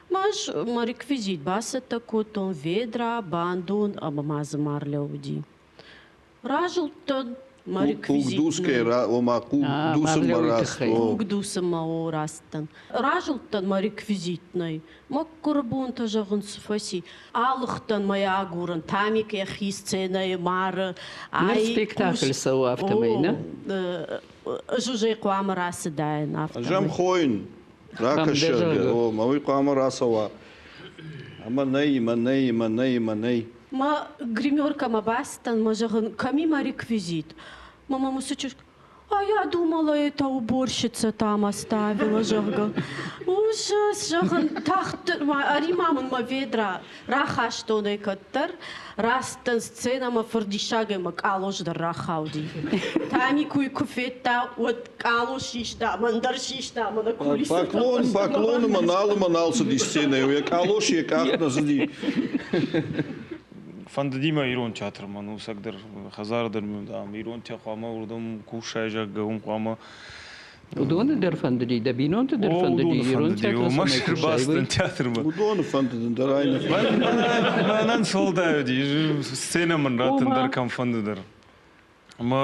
Ма ӕз мӕ реквизит бацӕттӕ кодтон, ведра, бандон ӕмӕ ма дзы ма рлӕууыди. Разылдтӕн мӕ реквизит. Хъугдусгӕ, ома хъугдусынмӕ раст. Хъугдусынмӕ, о, рацыдтӕн. Разылдтӕн мӕ реквизит нӕй. Мӕ гуырбонтӕ зӕгъын цы фӕци. Алыгътӕн мӕ агурын, Тамик йӕхи сценӕйы мары. Ныр спектакль цӕуы афтӕмӕй, нӕ? Ӕз уже хъуамӕ рацыдаин афтӕмӕй. Ӕз ӕм хойын, ракӕсӕг, о, мӕ уый хъуамӕ рацӕуа. Ӕмӕ нӕй, мӕ нӕй, мӕ нӕй, мӕ нӕй. Мӕ гримеркӕмӕ бацыдтӕн, мӕ зӕгъын, кӕм и мӕ реквизит? Мӕ мӕм уыцы чызг, а я думала, это уборщица там оставила, зӕгъгӕ. Ужас, зӕгъын, тагъд ӕри-ма мын мӕ ведра. Рахастон ӕй кӕддӕр, рацыдтӕн сценӕмӕ фырдиссагӕй мӕ къалос дӕр рахауди. Тамик уый куы федта, уӕд къалос систа, мӕн дӕр систа, мӕнӕ кулисӕ. Поклон, поклон ӕмӕ нал ӕмӕ нал цыди сценӕйы, йӕ къалос йӕ къах нӕ цыди. Фӕндыди мӕ ирон театрмӕ, ну, цӕгдӕр хӕдзары дӕр дам, ирон театр хъуамӕ уырдӕм кусай, зӕгъгӕ, уым хъуамӕ. Уыдоны дӕр фӕндыди, дӕ бинонты дӕр фӕндыди ирон театры цӕмӕй кусай, уый? Театрмӕ. Уыдоны фӕндыд, дӕр ӕй нӕ Мӕнӕн цӕуылдӕр уыди, сценӕ мын раттын дӕр кӕм фӕнды дӕр. Мӕ,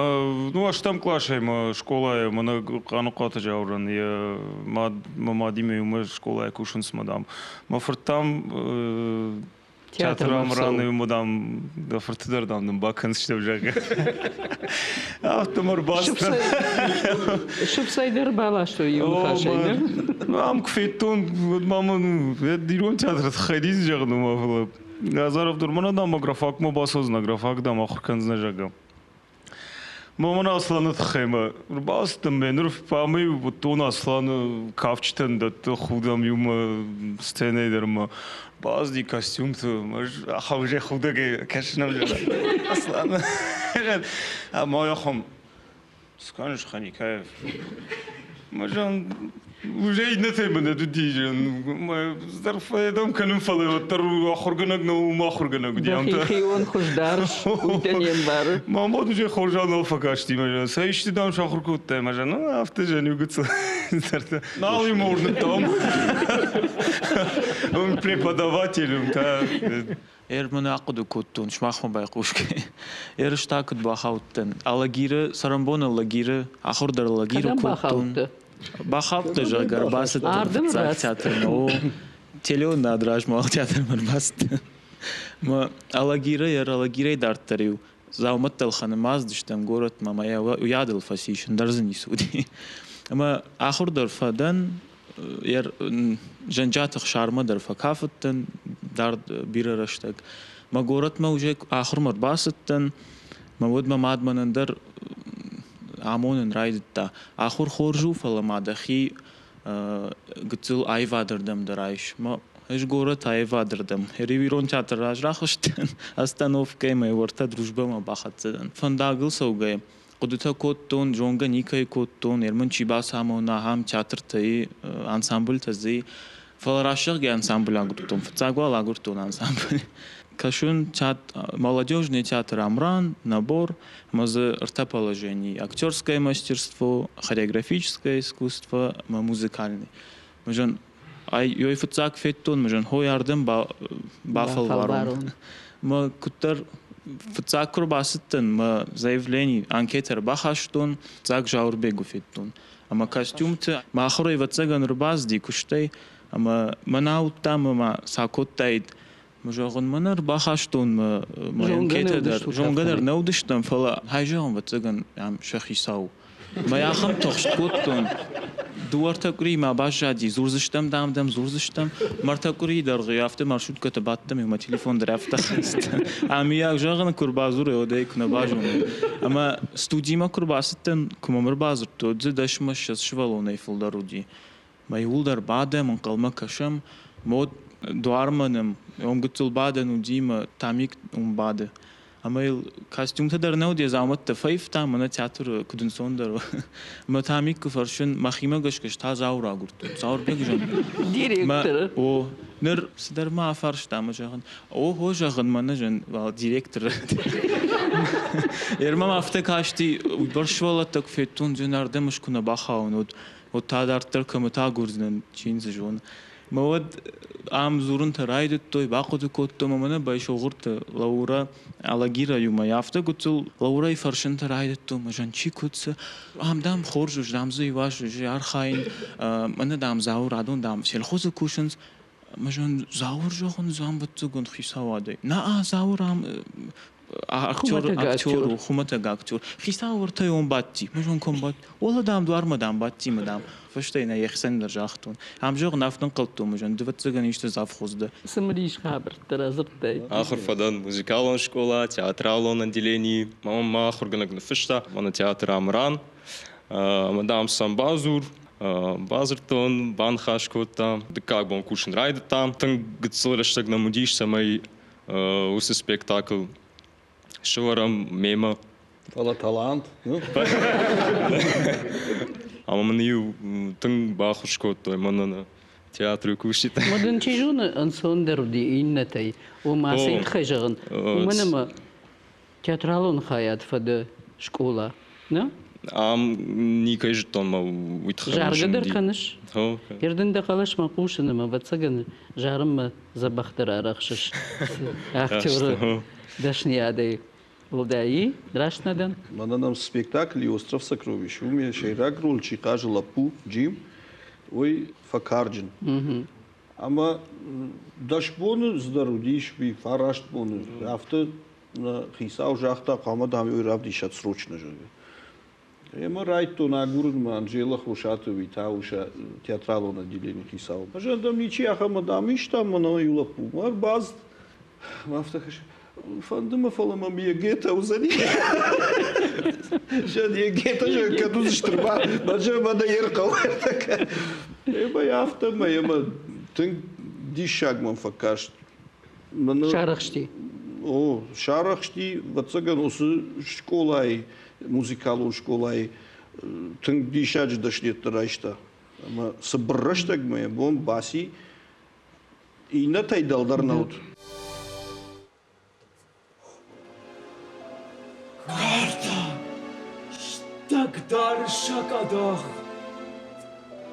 ну, ӕстӕм къласӕй мӕ скъолайы мӕнӕ Хъаныхъуаты Джауырӕн йӕ мад, мӕ мадимӕ иумӕ скъолайы кусынц, мӕ, дам. Мӕ фырт, дам, театры Амраны иумӕ, дам, дӕ фырты дӕр, дам, дын бакӕндзыстӕм, зӕгъгӕ. Афтӕ мӕ ӕрбацыдтӕн. Сыфцӕй дӕр баластой иу ныхасӕй, нӕ? Ам куы федтон, уӕд ма мын ирон театры тыххӕй ницы зӕгъын, фӕлӕ Азаров дӕр мӕнӕ, дам, графакмӕ бацӕудзынӕ, графак, дам, ахуыр кӕндзынӕ, зӕгъгӕ. Мӕ Асланы тыххӕй мӕ ӕрбацыдтӕн мӕ ныр ӕмӕ уыдтон Асланы кафджытӕн дӕтты худӕм иумӕ сценӕйы дӕр мӕ бацыди костюмты, ӕз ахӕм уже худӕгӕй кӕсын Асланы. Ӕмӕ ахӕм Скажешь, Ханикаев. Мажан уже иннӕтӕй мын уыди дӕр кӕнын, фӕлӕ уӕддӕр ахуыргӕнӕг нӕ у, ахуыргӕнӕг уыди. Дӕхи хион хуыздӕр, уый дӕ не мбары. Мӕ мад уже хорз нал фӕкасти, мӕ сӕ исты дам сахуыр кодтай, мӕ ну афтӕ зӕн иу гыццыл. Нал ему уырныдтам. Он преподаватель, та Ӕр мын ахъуыды кодтон, сымахмӕ байхъусгӕ. Ерыс та куыд бахаудтӕн. Алагиры, цӕрӕнбоны Алагиры, ахуыр дӕр Алагиры Кӕдӕм кодтон. бахаудтӕ? Бахаудтӕ, зӕгъгӕ, ӕрбацыдтӕн Ардӕм фыццаг рацыд. театрмӕ. О, телеуынад размӕ театрмӕ ӕрбацыдтӕн. Мӕ Алагиры, йӕ Алагирӕй дарддӕр-иу дзаумӕттӕ ӕлхӕнынмӕ ацыдыстӕм горӕтмӕ, ӕмӕ йӕ уыйадыл фӕцис, ӕндӕр дзы ницы уыди. Ӕмӕ ахуыр дӕр фӕдӕн, Зӕнджиаты Хсармӕ дӕр фӕкафыдтӕн дард бирӕ рӕстӕг. Мӕ горӕтмӕ уже ахуырмӕ ӕрбацыдтӕн, мӕ уӕд мӕ мад мӕнӕн дӕр амонын райдыдта. Ахуыр хорз у, фӕлӕ ма дӕхи гыццыл аивадырдӕм дӕр айс. Мӕ ӕз горӕт аивадырдӕм. Ирон театры раз рахызтӕн остановкӕйы мӕ уӕртӕ Дружбӕмӕ бахӕццӕ дӕн. Фӕндагыл цӕугӕйӕ хъуыдытӕ кодтон, зонгӕ никӕй кодтон, ӕр мын чи бацамона, ахӕм театртӕ, ансамбльтӕ дзы. Фӕлӕ рӕсугъд ансамбль агуырдтон. Фыццаг уал агуырдтон ансамбль. Кӕсын молодежный театр Амран, набор, ӕмӕ дзы ӕртӕ положенийы: актерское мастерство, хореографическое искусство ӕмӕ музыкальный. Мызӕн ай ёй фыццаг федтон, мызӕн хой ардӕм бафӕлварон. Мӕ куыддӕр фыццаг куы рбацыдтӕн, мӕ заявлени, анкетӕ ӕрбахастон, фыццаг Зауырбегы федтон. Ӕмӕ костюмты мӕ ахуырӕй ӕвӕццӕгӕн ӕрбацыди куыстӕй, ӕмӕ мӕн ауыдта ӕмӕ ма цы акодтаид, мӕ зӕгъын, мӕнӕ ӕрбахастон мӕ анкетӕ дӕр. Зонгӕ дӕр нӕ уыдыстӕм, фӕлӕ хай зӕгъын, ӕвӕццӕгӕн, ам сӕ хицау. Мӕ ахӕм тыхст кодтон. Дыууӕ-ӕртӕ къуырийы ма баззади, дзурдзыстӕм, дам, дӕм дзурдзыстӕм. Мӕ ӕртӕ къуырийы дӕргъы афтӕ маршруткӕты бадтӕн, мӕ телефон дӕр афтӕ хӕцыд. Ӕмӕ зӕгъын, куы ӕрбадзурой, уӕд ӕй куы нӕ базонон. Ӕмӕ студимӕ куы ӕрбацыдтӕн, куы мӕм ӕрбадзырдтой, уӕд дзы 10 ӕмӕ 20 сывӕллонӕй фылдӕр уыди. Мӕ иууылдӕр бадӕм, ӕнхъӕлмӕ кӕсӕм. Мод дуармӕ нӕм, уым гыццыл бадӕн уыди, мӕ Тамик уым бады. Ӕмӕ йыл костюмтӕ дӕр нӕ уыд, йӕ дзаумӕттӕ фӕивта, мӕнӕ театры куыд ӕнцондӕр у. Мӕ Тамиккы фӕрсын, мӕхимӕ гӕсгӕ та Зауыр агуырдтон. Зауырбег зӕгъын. Директор. О, ныр цыдӕр ма афарста ӕмӕ зӕгъын, ого, зӕгъын, мӕнӕ зын, уал директор. Ӕрмӕ афтӕ касти, уыйбӕрц сывӕллӕттӕ куы федтон, зын ардӕм ӕз куы нӕ бахауын, уӕд, уӕд та дарддӕр кӕмыты агурдзынӕн, чи йын цы зоны. Мӕ уӕд ам дзурынтӕ райдыдтой, бахъуыды кодтон ӕмӕ мӕнӕ Байсогъуырты Лаура Алагира иумӕ афтӕ гуыццыл Лаурайы фӕрсынтӕ райдыдтон, мӕ зӕн чи куыд цы. Ам, дам, хорз у, дам, дзы иу аз архайын, мӕнӕ, дам, Зауыр, адон, дам, сельхозы кусынц. Мӕ зӕн Зауыр, зӕгъын, замбӕттыгонд хицауадӕй. На, Зауыр ам актер, актер у, хуымӕтӕг актер. Хицау ӕртӕйон бадти, мӕ зон ком бадти. Уӕлӕ, дам, дуармӕ, дам, бадти, мӕ, дам, фӕстӕ нӕ йӕхицӕн дӕр загътон. Ам, зӕгъын, афтӕ ӕнхъӕлдтон, мӕ зӕн, дывӕццӕгӕн исты завхоз дӕ. Цымыдис хабӕрттӕ радзырдтай. Ахуыр фӕдӕн музыкалон скъола, театралон отделенийы. Мӕ мӕ ахуыргӕнӕг ныффыста, мӕнӕ театр Амыран. Ӕмӕ, дам, сӕм бадзур. Бадзырдтон, баныхас кодтам. Дыккаг бон кусын райдыдтам. Тынг гыццыл рӕстӕг нӕм уыдис, цӕмӕй уыцы спектакль сӕвӕрӕм мемӕ. Фӕлӕ талант. Ӕмӕ мын иу тынг баххуыс кодтой мӕнӕн театры кусджытӕ. Уӕд ын чи зоны ӕнцондӕр уыди иннӕтӕй. Ома, цы тыххӕй зӕгъын, уымӕн ӕмӕ театралон хайад фӕды скъола, нӕ? Ам никӕй зыдтон мӕ уый тыххӕй. Заргӕ дӕр кӕныс? Ер дын дӕ хъӕлӕсмӕ хъусын ӕмӕ, ӕвӕццӕгӕн, зарынмӕ дзӕбӕхдӕр арӕхсыс актеры дӕсныйадӕй. Уӕлдай раст нӕ дӕн? Мӕнӕ нӕм спектакль «Остров сокровищ», уым йӕ сӕйраг роль чи хъазы лӕппу Джим, уый фӕкарджын. Ӕмӕ 10 боны дӕр уыдис, уый 9 боны. Афтӕ нӕ хицау загъта, хъуамӕ, дам, уый равдисӕд срочно, зӕгъгӕ. Ӕмӕ райдтон агурынмӕ Анжела Хосаты, уый та у сӕ театралон отделенийы хицау. Ӕз ӕндӕм ничи ахӕм адӕм истам, мӕнӕ иу лӕппу. Мӕ ӕрбацыд, мӕ афтӕ кӕсы, фӕнды мӕ, фӕлӕ мӕм ЕГЭ-тӕ уыдзӕни. Зӕн ЕГЭ-тӕ зӕн кӕд уыдзысты ма, мӕ зӕн мӕ нӕ ӕрхъӕуы. Ӕмӕ афтӕмӕй ӕмӕ тынг диссаг мӕм фӕкаст. Сарӕхсти? О, сарӕхсти, ӕвӕццӕгӕн, уыцы скъолайы, музыкалон скъолайы тынг диссаджы дӕсныйӕдтӕ райста. Ӕмӕ цыбыр рӕстӕгмӕ йӕ бон баци иннӕтӕй дӕлдӕр нӕ уыд. Карта! Стӕгдары сакъадах!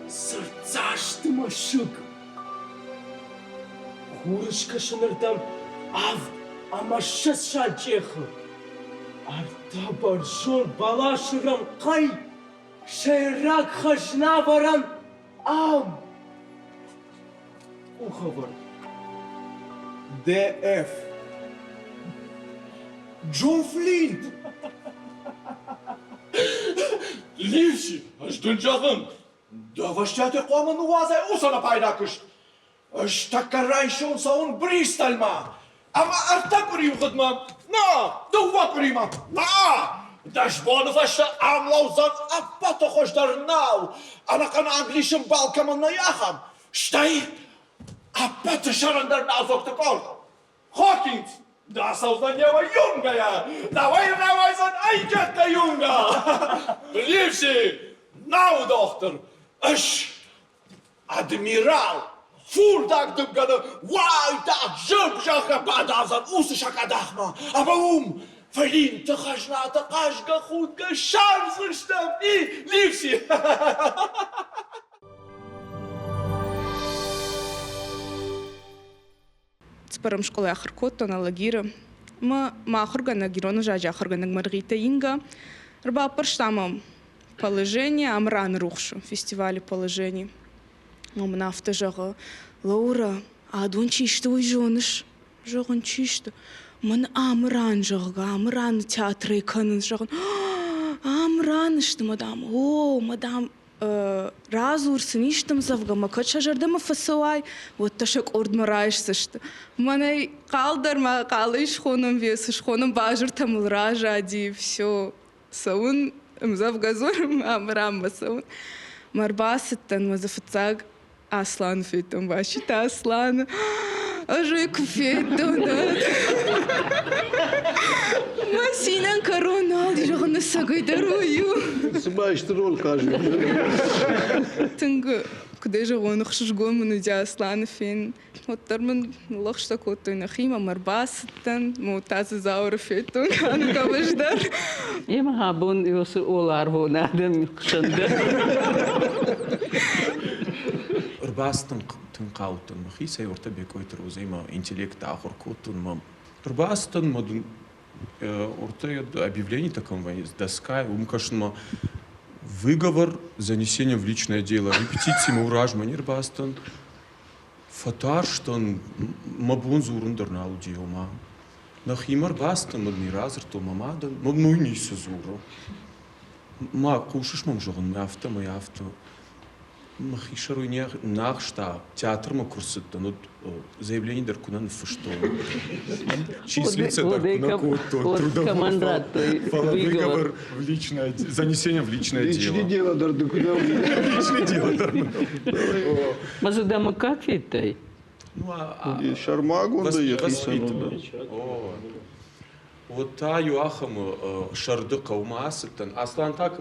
Цырддзасты мӕсыг! Хурыскӕсӕнырдӕм 28 санчъехы! Ӕртӕ бӕрзонд бӕласы рӕнхъӕй сӕйраг хӕзнавӕрӕн ам! Къухӕвӕрд. ДФ. Джон Флинт! Ливси, ӕз дын зӕгъын, дӕ вӕстиатӕй хъуамӕ ныууадзай уыцы ӕнӕпайда куыст. Ӕз тӕккӕ райсом цӕуын Бристольмӕ ӕмӕ ӕртӕ къуырийы мгъуыдмӕ, на, дыууӕ къуыримӕ, на, 10 боны фӕстӕ ам лӕудзӕн ӕппӕты хуыздӕр нау, ӕнӕхъӕн Англисы мбал кӕмӕн нӕй, ахӕм. Стӕй ӕппӕты сӕрӕндӕр наудзогты къорд. Хокинс, да цӕудзӕн еуӕ юнгӕйӕ, дӕуӕй рауайдзӕн ӕйкӕттӕ юнгӕ. Ливси, науы дохтыр, ӕз адмирал, фурдаг дымгӕны уайтагъд зымп зӕгъгӕ бадавдзӕн уыцы сакъадахмӕ, ӕмӕ уым фӕлинты хӕзнатӕ хъазгӕ-худгӕ ссардзыстӕм, и, Ливси? Цыппӕрӕм скъолайы ахуыр кодтон Алагиры. Мӕ мӕ ахуыргӕнӕг, ирон ӕвзаджы ахуыргӕнӕг Мӕргъиты Инга ӕрбаппӕрста мӕм положение Амраны рухсы фестивалы положение. Мӕ мын афтӕ зӕгъы: Лаура, адон чи сты, уый зоныс? Зӕгъын, чи сты? Мӕн Амыран, зӕгъгӕ, Амыраны театрӕй кӕнынц, зӕгъын. Амыран сты, мадам. О, мадам, радзур сын исты ӕмдзӕвгӕ ӕмӕ кӕд сӕ зӕрдӕмӕ фӕцӕуай, уӕд дӕ сӕ къордмӕ райсдзысты. Мӕнӕй хъал дӕр ма хъалӕй схонӕм весы, схонӕм базыртӕ мыл разади, все, цӕуын, ӕмдзӕвгӕ дзурын ӕмӕ раммӕ цӕуын. Мӕ ӕрбацыдтӕн, мӕ дзы фыццаг Асланы федтон, Баситы Асланы. Ӕз ӕй куы федтон, Мӕ цинӕн кӕрон нал и, зӕгъын, ӕцӕгӕй дӕр уый у. Цыма исты роль хъазы. Тынг, куыд ӕй зӕгъон, ӕхсызгон мын уыди Асланы фен. Уӕддӕр мын ныллӕгъстӕ кодтой нӕхимӕ, мӕ ӕрбацыдтӕн, мӕ та дзы Зауыры федтон кӕныкӕмӕс дӕр. Емӕ абон уыцы уӕларвон адӕм хсӕн дӕр. Ӕрбацыдтӕн тынг хъаудтӕн мӕхицӕй, уӕртӕ Бекъойты Розӕимӕ интеллект ахуыр кодтон мӕ ӕрбацыдтӕн мӕ дын уӕртӕ объявление-тӕ кӕм вӕййынц, доска, уым кӕсынмӕ выговор, занесение в личное дело, репетицимӕ размӕ не рбацыдтӕн. Фӕтарстӕн, мӕ бон дзурын дӕр нал уыди, ома нӕхимӕ ӕрбацыдтӕн, мӕ дын радзырдтон мӕ мадӕн, мӕ мой ницы дзуры. Ма хъусыс мӕм зӕгъын, афтӕмӕй афтӕ. Мӕхи сӕр уый не ахста, театрмӕ куы рцыдтӕн, уӕд заявление дӕр куы нӕ ныффыстон. Числиться дӕр куы нӕ кодтон, трудовой, фӕлӕ выговор в личное, занесение в личное дело. Личное дело дӕр ды куы нӕ Личное дело дӕр мын. Ма дзы дӕ мыггаг федтай? Сӕрмагондӕй йӕхицӕн. Уӕд та иу ахӕмы сӕрды хъӕумӕ ацыдтӕн. Аслан та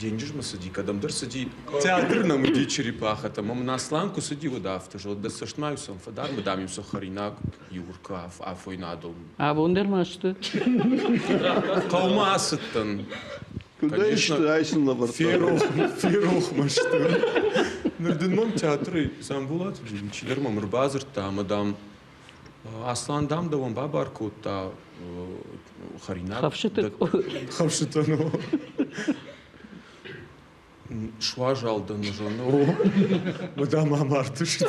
денджызмӕ цыди, кӕдӕмдӕр цыди. Театр нӕм уыди черепахӕтӕ. Мӕ мын Аслан куы цыди, уӕд афтӕ зӕгъы, дӕ цӕстмӕ-иу сӕм фӕдар, мадам-иу сӕ хӕринаг иуркы афойнадыл. Абон дӕр ма сты? Хъӕумӕ ацыдтӕн. Куыдӕй сты, ай сын лӕвӕрдта. Ферох мӕ сты. Ныр дын мӕм театры Дзамбулаты чидӕр мӕм ӕрбадзырдта ӕмӕ, дам, Аслан, дам, дӕуӕн бабар кодта хӕринаг. Хӕфсыты. Хӕфсытӕ, ну. Суазал дӕн, зон. О, мадам амардысты.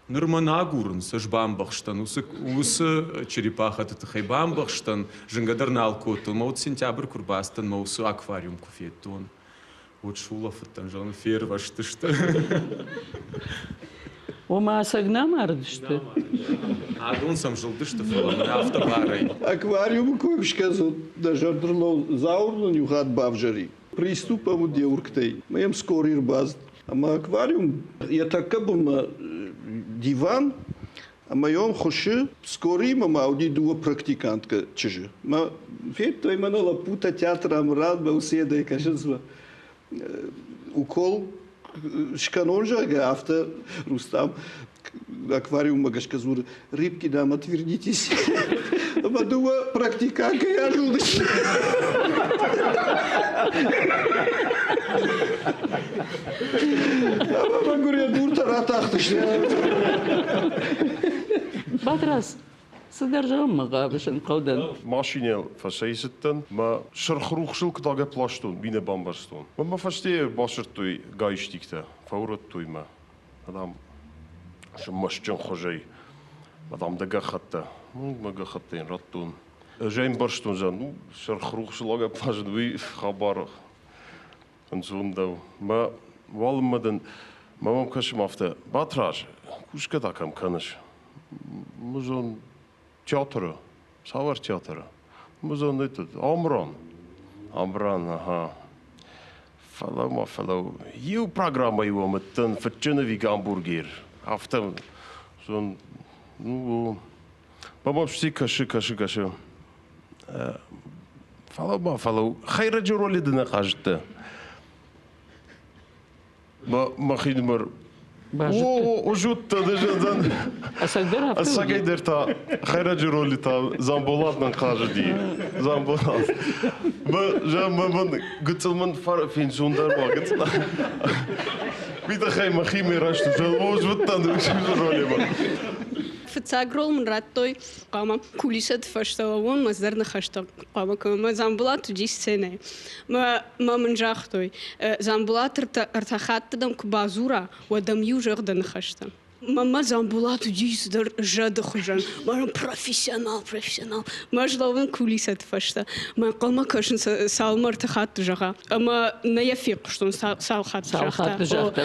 Ныр мӕн агурынц, ӕз бамбӕхстӕн, уыцы черепахӕты тыххӕй бамбӕхстӕн, зынгӕ дӕр нал кодтон. Мӕ уыд сентябрь куы рбацыдтӕн, мӕ уыцы аквариум куы федтон, уӕд сулӕфыдтӕн, зӕгъын, фервӕзтысты. Ома ӕцӕг нӕ мардысты? Адон сӕм зылдысты, фӕлӕ мын афтӕ барӕй. Аквариумы кой скӕнын дӕ зӕрдыл Зауыр нын иу хатт бавзӕри. Приступ ӕм уыд йӕ уыргтӕй. Мӕ йӕм скорый ӕрбацыд. Ӕмӕ аквариум йӕ тӕккӕ бынмӕ диван, ӕмӕ йӕм хуыссы. Скорыимӕ ма уыди дыууӕ практиканткӕ чызджы. Мӕ федтой мӕнӕ лӕппутӕ театр Амыран-мӕ уыцы едӕй кӕсынц мӕ укол скӕнон, зӕгъгӕ, афтӕ Рустам аквариуммӕ гӕсгӕ дзуры, рыбки, дам, отвернитесь. Ӕмӕ дыууӕ практиканткӕйы азылдысты. Ӕмӕ мӕгуыр йӕ дуртӕ ратахтысты. Батраз, цыдӕр зӕгъынмӕ хъавыс, ӕнхъӕлдӕн. Машинӕйыл фӕцӕйцыдтӕн, мӕ сырх рухсыл куыд агӕпп ластон, уый нӕ бамбӕрстон. Мӕ мӕ фӕсте басырдтой гаистиктӕ, фӕурӕдтой мӕ. Мадам мӕстджын хуызӕй, мадам дӕ гӕххӕттӕ. Ну, мӕ гӕххӕттӕ йын радтон. Ӕз ӕй ӕмбӕрстон, зӕгъын, ну, сырх рухсыл агӕпп ласын, уый хабар ӕнцон дӕу. Мӕ уалынмӕ дын мӕ мӕм кӕсы афтӕ, Батраз, кусгӕ та кӕм кӕныс? Мызон театры. Цавӕр театры? Мызон этот, Амран. Амран, ага. Фӕлӕ ма фӕлӕ иу программӕйы уӕм уыдтӕн фыдджын ӕви гамбургер. Афтӕ, зон, ну, Бабабсти кӕсы, кӕсы, кӕсы. Фӕлӕ ма фӕлӕ хӕйрӕджы роли ды нӕ хъазыдтӕ. Мӕхинымӕр О, зудта, дӕн. Ӕцӕгӕйдӕр та хӕйрӕджы роли та Дзамболат нын хъазыди. Дзамболат. Мӕ гыццыл мын фенцондӕр уа гыццыл. Уый тыххӕй мӕхимӕ раст о, зудта роли. Фыццаг рол мын радтой хъуамӕ кулисӕты фӕстӕ лӕууон, мӕ цыдӕр ныхӕстӕ хъуамӕ кӕнон. Мӕ Дзамболат уыди сценӕйы. Мӕ мын загътой, Дзамболат ӕртӕ хатты дӕм куы бадзура, уӕд ӕм иу зӕгъ дӕ ныхӕстӕ. Мӕ Дзамболат уыди цыдӕр зӕды хуызӕн. Мӕ профессионал, профессионал. Мӕ ӕз лӕууын кулисӕты фӕстӕ. Мӕ ӕнхъӕлмӕ кӕсын, цалынмӕ ӕртӕ хатты зӕгъа. Ӕмӕ нӕ йӕ фехъуыстон, цал хатты загъта.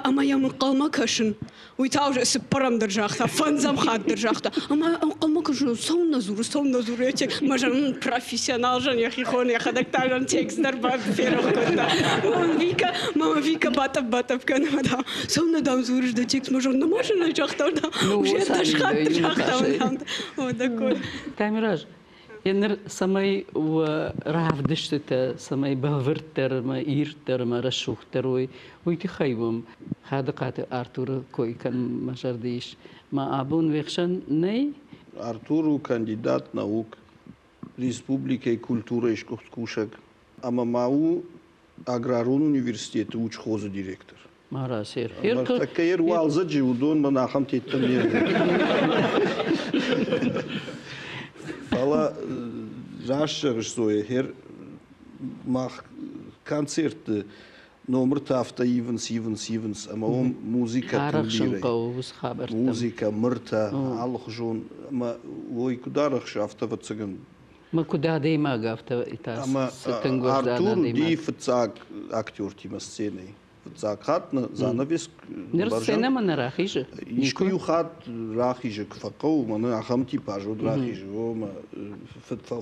Ӕмӕ йӕм ӕнхъӕлмӕ кӕсын. Уый та уже цыппӕрӕм дӕр загъта, фӕндзӕм хатт дӕр загъта. Ӕмӕ ӕнхъӕлмӕ кӕсын, цӕуылнӕ дзуры, цӕуылнӕ дзуры йӕ текст. Мӕ зӕн профессионал зӕн йӕхи хоны, йӕхӕдӕг та зӕн текст дӕр ферох кодта. Мама Вика, мама Вика батъӕпп-батъӕпп кӕны, мӕ дам, цӕуылнӕ дам дзурыс дӕ текст, мӕ зӕн, нӕма зын ӕй загъта, дам, уже дӕс хатты загъта, дам. О, такой. Таймураз, Ныр цӕмӕй уӕ равдыстытӕ, цӕмӕй бӕлвырддӕр ӕмӕ ирддӕр ӕмӕ рӕсугъддӕр уой, уый тыххӕй уӕм Хадыхъаты Артуры кой кӕнын мӕ зӕрды ис. Мӕ абон уе хсӕн нӕй? Артур у кандидат наук, республикӕйы культурӕйы сгуыхт кусӕг ӕмӕ ма у аграрон университеты учхозы директор. Мара сер. Ныртӕккӕ йе руалдзӕджы уыдон мӕн ахӕм теттӕ не Фӕлӕ раст зӕгъыс, Зоя, хер мах концертты номыртӕ афтӕ ивынц, ивынц, ивынц, ӕмӕ уым музыкӕ Арӕхсын хъӕуы уыцы хабӕрттӕм. Музыкӕ, мыртӕ, алыхуызон ӕмӕ уой куыд арӕхсы, афтӕ ӕвӕццӕгӕн Мӕ куыд адӕймаг, афтӕ та цы тынг уӕздан Артур уыди адӕймаг. фыццаг актертимӕ сценӕйы. Фыццаг хатт занавес Ныр сценӕмӕ нӕ рахизы? Искуы-иу хатт рахизы, куы фӕхъӕуы, мӕнӕ ахӕм типаж уыд рахизы.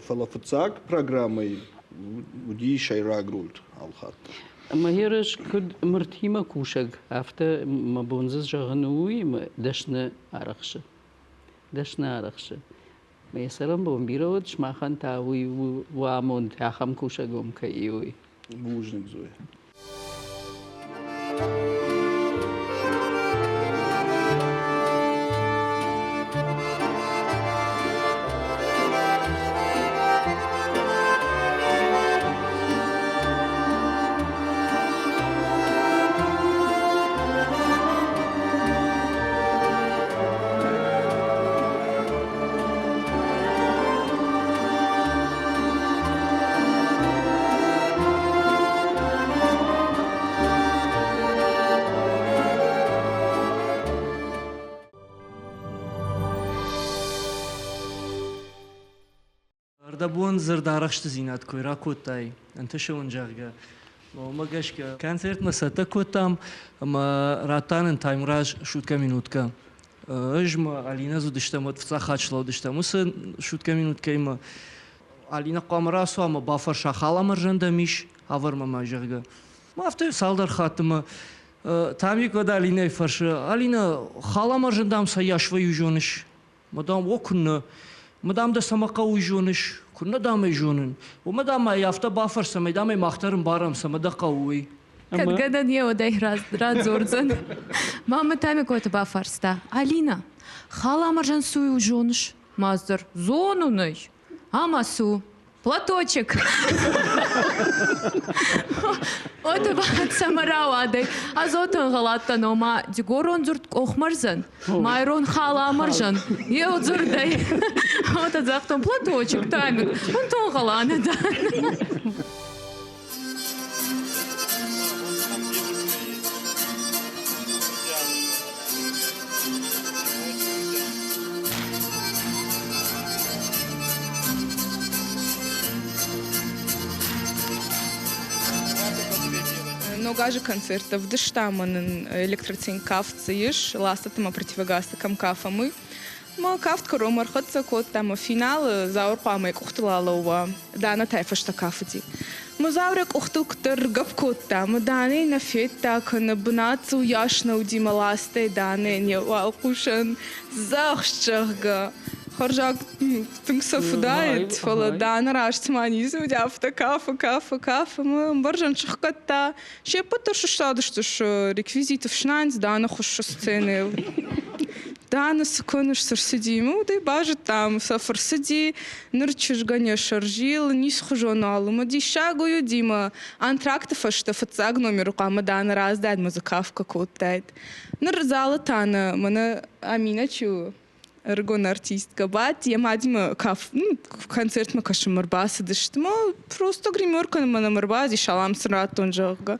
Фӕлӕ фыццаг программӕйы уыди сӕйраг рольты алхатт. Ӕмӕ ерыс куыд мыртимӕ кусӕг, афтӕ мӕ бон дзы зӕгъын у, уый дӕсны арӕхсы. Дӕсны арӕхсы. Мӕ цӕрӕнбон бирӕ уыд, сымахӕн та уый у амонд, ахӕм кусӕг уӕм кӕй и, уый. Бузныг, Зоя. Ӕрдӕбон дзырдарӕхстдзинад куы ракодтай, ӕнтысы уын, зӕгъгӕ, уымӕ гӕсгӕ концертмӕ цӕттӕ кодтам ӕмӕ радта нын Таймураз шутка-минутка. Ӕз ма Алинӕ уыдыстӕм, уӕд фыццаг хатт слӕудыстӕм уыцы шутка-минуткӕимӕ. Алинӕ хъуамӕ рацуа ӕмӕ бафӕрса, халамӕрзӕн дӕм ис, авӕр-ма мӕ, зӕгъгӕ. Ма афтӕ цалдӕр хатты мӕ Тамик уӕд Алинӕйы фӕрсы, Алинӕ, халамӕрзӕн дам цӕйас вӕййы зоныс? Мадам, о куыннӕ? Мадам дӕ цӕмӕ хъӕуы зоныс? Куыннӕ дам ӕй зонын? Уымӕ дам ӕй афтӕ бафӕрс, цӕмӕй дам ӕй мах дӕр ӕмбарӕм, цӕмӕ дӕ хъӕуы, уый. Кӕд гӕнӕн йе уӕдӕй радзурдзӕн. Мамӕ Тамикоты бафарста. Алина, халамӕрзӕн цы у зоныс? Мастер, зонун ӕй. Ӕма цу? Платочек. Ото ба цӕмӕ рауадӕй. Ӕз уотӕ ӕнгъӕл ома дигорон дзурд къохмӕрзӕн, ма ирон халамӕрзӕн. Еу дзурдӕй. Уотӕ загътон платочек, Тамик, бунтон гъӕланӕ дӕн. Ног азы концерттӕ вдыста ӕмӕ нын электроцинк кафт цы ис, ластыты ӕмӕ противогазты кӕм кафӕм, уый. Мӕ кафт кӕронмӕ ӕрхӕццӕ кодта ӕмӕ финалы Зауыр хъуамӕ йӕ къухтыл алӕууа. Дана та йӕ фӕстӕ кафыди. Мӕ Зауыр йӕ къухтыл куыддӕр ргӕпп кодта, мӕ Данӕйы нӕ федта, кӕнӕ бынат дзы уыйас нӕ уыди мӕ ластӕй Данӕйӕн йӕ уӕлхъусӕн дзӕхст, зӕгъгӕ. Хӕрзаг тынг сӕ фыдаид, фӕлӕ Дана раст цыма ницы уыди, афтӕ кафы, кафы, кафы ӕмӕ ӕмбӕрзӕн сыхгӕдта. Се ппӕт дӕр сыстадысты сӕ реквизиты фснайынц Даны хуыссы сценӕйыл. Даны цы кӕныс, цы рцыди? Мы уыдӕй базыдтам, сӕ фӕрцыди, ныр чызгӕн йӕ сӕрзил, ницыхуызон нал у. Мӕ диссаг уый уыди, мӕ антракты фӕстӕ фыццаг номеры хъуамӕ Даны раздӕд мӕ дзы кафгӕ кодтаид. Ныр залы та нӕ, мӕнӕ Аминӕ чи у, ӕрыгон артисткӕ бадт, йӕ мадимӕ каф, ну, концертмӕ кӕсынмӕ ӕрбацыдысты. Мӕ просто гримеркӕ мӕнӕм ӕрбацыди, салам сын радтон, зӕгъгӕ.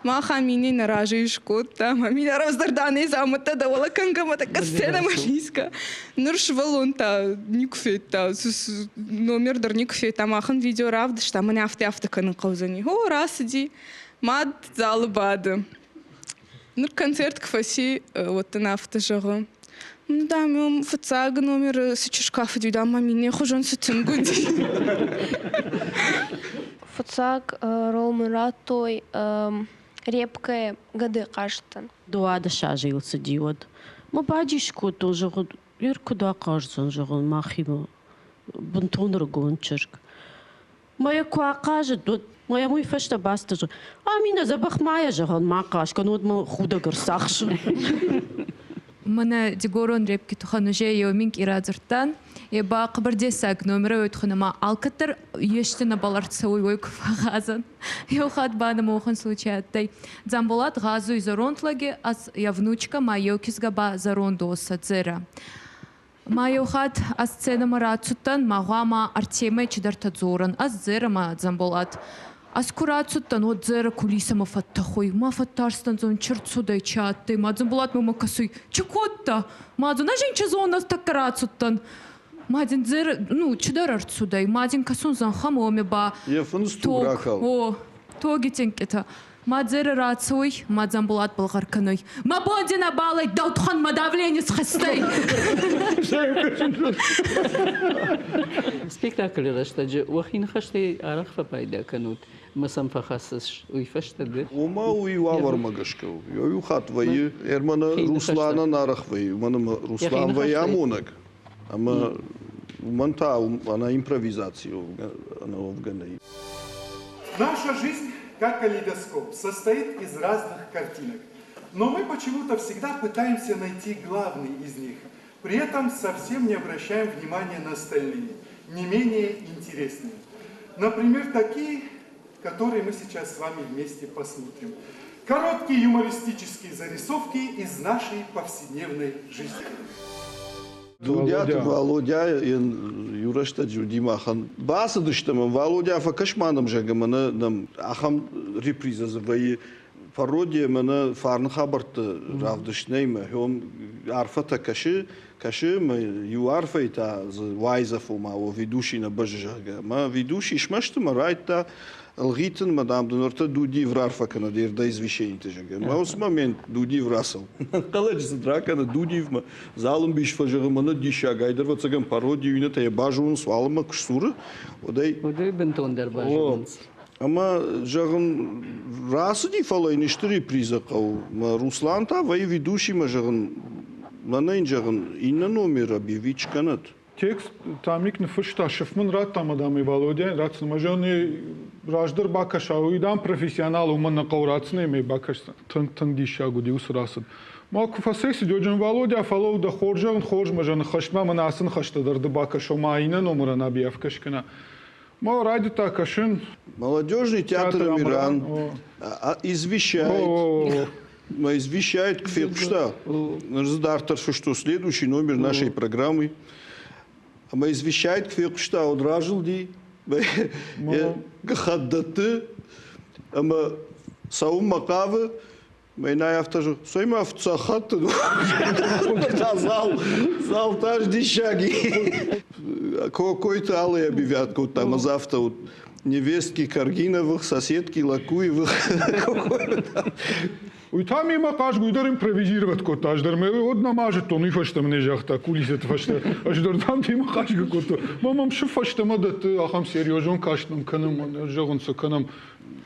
Мах Аминӕ нӕ разӕй скодта. Аминӕ раздӕр Данӕй дзаумӕттӕ дӕуӕлӕ кӕнгӕ мӕ тӕккӕ сценӕмӕ лисгӕ. Ныр сывӕллон та никуы федта, номер дӕр никуы федта. Махӕн видео равдыста, мӕнӕ афтӕ-афтӕ кӕнын хъӕудзӕни. О, рацыди. Мад залы бады. Ныр концерт куы фӕци, уӕд дын афтӕ зӕгъы. Ну, дам, уым фыццаг номеры цы чызг кафыди, дам, мӕ минӕ хуызӕн цы тынг уыди. Фыццаг рол мын радтой репкӕйы гӕды хъазтӕн. Дыууадӕс азы йыл цыди уӕд. Мӕ бадис кодтон, зӕгъын, ер куыд ахъаздзӕн, зӕгъын, махимӕ. Бынтон ӕрыгон чызг. Мӕ йӕ куы ахъазыд, уӕд ма йӕм уый фӕстӕ бацыд, Аминӕ, дзӕбӕх ма йӕ зӕгъӕн, ма хъаз кӕн, уӕд мӕ худӕг ӕрцахсы. Мӕнӕ дигорон репки туххӕн уже еу минкъий радзурдтан. Е ба хъӕбӕр дессаг номерӕй уой туххӕн ӕма алкӕддӕр ести нӕбал ӕрцӕуй, уой ку фӕгъгъазӕн. Еу хатт ба нӕмӕ уӕхӕн случай адтӕй. Дзамболат гъазуй зӕронд лӕги, я внучка ма еу кизгӕ ба зӕронд уосӕ Дзерӕ. Ма еу хатт ӕз сценӕмӕ рацудтӕн, ма гъуама ӕртемӕй чидӕртӕ дзорӕн. Ӕз Дзерӕ ма Дзамболат. Ӕз ку рацудтӕн, уӕд Дзерӕ кулисӕмӕ фӕттӕхуй. Ма фӕттарстӕн, зон, чи рцудӕй, чи адтӕй. Ма Дзамболат мӕмӕ кӕсуй. Чи кодта? Ма зон, ӕз ин чи зонун, ӕз тӕккӕ рацудтӕн. Ма дин Дзерӕ, ну, чидӕр ӕрцудӕй. Ма дин кӕсун зӕнхӕмӕ, уоми ба Е финст тог, ракал. О, тоги тинкъитӕ. Ма Дзерӕ рацӕуй, ма Дзамболат балгъӕр кӕнуй. Мӕ бон ди нӕбал ӕй, дӕу мӕ давление схӕстӕй. Спектаклы рӕстӕджы уӕхи ныхӕстӕй арӕх фӕпайда кӕнут, ӕмӕ сӕм фӕхӕссыс уый фӕстӕ ды? Ома уый уавӕрмӕ гӕсгӕ у. Иу хатт вӕййы, Ерманы Русланӕн арӕх вӕййы, уымӕн ӕмӕ Руслан вӕййы амонӕг. Ӕмӕ уымӕн та ӕнӕ импровизаци ӕнӕ уӕвгӕ нӕй. Наша жизнь, как калейдоскоп, состоит из разных картинок. Но мы почему-то всегда пытаемся найти главный из них. При этом совсем не обращаем внимания на остальные, не менее интересные. Например, такие, которые мы сейчас с вами вместе посмотрим. Короткие юмористические зарисовки из нашей повседневной жизни. Дудиаты Валодя йын иу рӕстӕджы уыди махӕн. Бацыдыстӕм ӕм, Валодя, фӕкӕс-ма нӕм, зӕгъгӕ, мӕнӕ нӕм ахӕм репризӕ дзы вӕййы. Пародия мӕнӕ фарны хабӕртты равдыст нӕй мӕ хьом арфӕтӕ кӕсы, кӕсы мӕ иу арфӕйы та дзы уайдзӕф ома о ведущий нӕ бӕззы, зӕгъгӕ. Мӕ ведущий смӕсты мӕ райдта ӕлгъитынмӕ, дам, дын ӕртӕ Дудиев рарфӕ кӕнӕд ӕрдӕ извещениты, зӕгъгӕ. Мӕ уыцы момент Дудиев рацӕуы. Ӕнхъӕлӕджы цыд ракӕны Дудиевмӕ, Залымбис фӕзӕгъы, мӕнӕ диссаг, ай дӕр ӕвӕццӕгӕн пароди иннӕтӕ йӕ базонынц, уалынмӕ куы сдзуры, уӕд ӕй... Уӕд ӕй бынтондӕр базонынц. Ӕмӕ, зӕгъын, рацыди, фӕлӕ йын исты репризӕ хъӕуы. Мӕ Руслан та вӕййы ведущимӕ, зӕгъын, мӕнӕ йын, зӕгъын, иннӕ номер объявить скӕнӕд. Текст Тамик ныффыста, сыф мын радта ӕмӕ дам ӕй Валодяйӕн ратдзӕн. Ӕмӕ зӕгъын, раздӕр бакӕса, уый дам профессионал, уымӕн нӕ хъӕуы ратдзӕн ӕмӕ бакӕсдзӕн. Тынг, тынг диссаг уыди уыцы рацыд. Ма куы фӕцӕйцыд, уӕд Валодя, фӕлӕуу дӕ хорз зӕгъын, хорз мӕ зӕгъын, хӕстмӕ мӕнӕ ацы ныхӕстӕ дӕр ды бакӕс, ома иннӕ номырӕн объявкӕ скӕна. Ма райдыдта кӕсын. Молодежный театр Амиран извещает, извещает, фехъуыста. Ныр дзы дарддӕр фыстой следующий номер нашей программы. Ӕмӕ извещает, фехъуыста, уӕд разылди гӕххӕтт дӕтты ӕмӕ цӕуынмӕ хъавы. Мӕнӕй афтӕ зӕгъ, цӕй ма фыццаг хатт та зал, зал та диссаги. Кокойты Аллы объявят кодта, ӕмӕ дзы афтӕ уыд. Невестки Каргиновых, соседки Лакуевых. Уый та мемӕ хъазгуй дӕр импровизировать кодта. Ӕз дӕр мӕ уӕд нӕма зыдтон, уый фӕстӕ мын загъта, кулисӕты фӕстӕ. Ӕз дӕр дам темӕ хъазгӕ кодтон. Мӕ мӕм шы фӕстӕмӕ дӕтты, ахӕм серьезон каст нӕм кӕнӕм, зӕгъын цы кӕнӕм.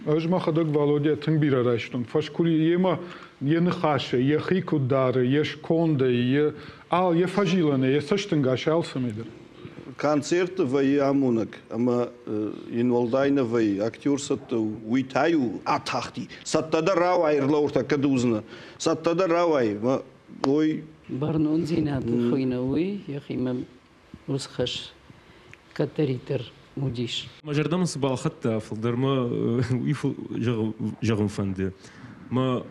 Ӕз мӕхӕдӕг Валодя тынг бирӕ райстон. Фӕскули йемӕ йӕ ныхасӕй, йӕхи куыд дары, йе скондӕй, йӕ, ал, йӕ фӕзилӕнӕй, йӕ цӕстӕнгасӕй алцӕмӕй дӕр. Концерты вӕййы амонӕг ӕмӕ йын уӕлдай нӕ вӕййы. Актер цӕттӕ у, уый та-иу атахти. Цӕттӕ дӕр рауай, ӕрлӕуыртӕ кӕд уыдзынӕ. Цӕттӕ дӕр рауай, мӕ ой. Бӕрнондзинад хуыйны уый, йӕхимӕ уыцы хӕс кӕддӕриддӕр уыдис. Мӕ зӕрдӕ мын цы балхӕдта, фылдӕр мӕ уый зӕгъын фӕнды. Мӕ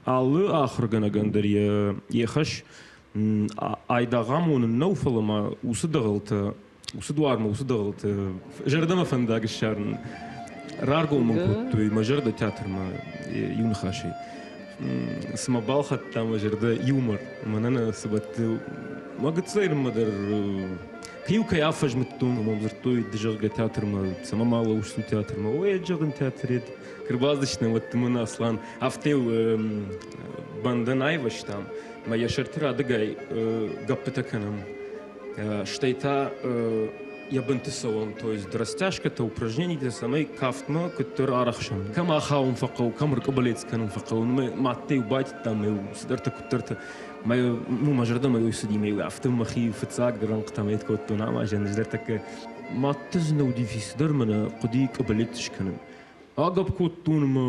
алы ахуыргӕнӕгӕн дӕр йӕ хӕс айдагъ амонын нӕу, фӕлӕ ма уыцы дӕгъӕлтӕ, уыцы дуармӕ уыцы дӕгъӕлтӕ зӕрдӕмӕ фӕндаг ссарын раргом мын кодтой мӕ зӕрдӕ театрмӕ иу ныхасӕй. Цыма балхӕдта мӕ зӕрдӕ юмор. Мӕнӕн цы бӕтты мӕ гыццӕй дӕр иу кӕй афӕзмыдтон, уымӕн дзырдтой, ды зӕгъгӕ театрмӕ, цӕмӕ ма лӕууыс театрмӕ. Ой, зӕгъын театред. Кырбаздысты уӕдты мын Аслан афтӕ бӕндӕн айвӕзтам, мӕ йӕ сӕрты радыгай гӕппытӕ кӕнӕм. Стӕй та йӕ бынты цӕуӕм, то есть растяжкӕтӕ, упражненитӕ, цӕмӕй кафтмӕ куыддӕр арӕхсӕм. Кӕм ахауын фӕхъӕуы, кӕм ӕркъуыбылец кӕнын фӕхъӕуы, мӕ мадтӕ-иу байтыдтам, цыдӕртӕ куыддӕртӕ. Мӕ, ну, мӕ зӕрдӕмӕ уый цыди, мӕ афтӕ мӕхи фыццаг рӕнхъытӕм ӕд кодтон амазӕн ӕз Мадта дзы нӕ уыди фицдӕр мӕнӕ хъуыди къыбылет скӕнын. Агӕпп кодтон ӕмӕ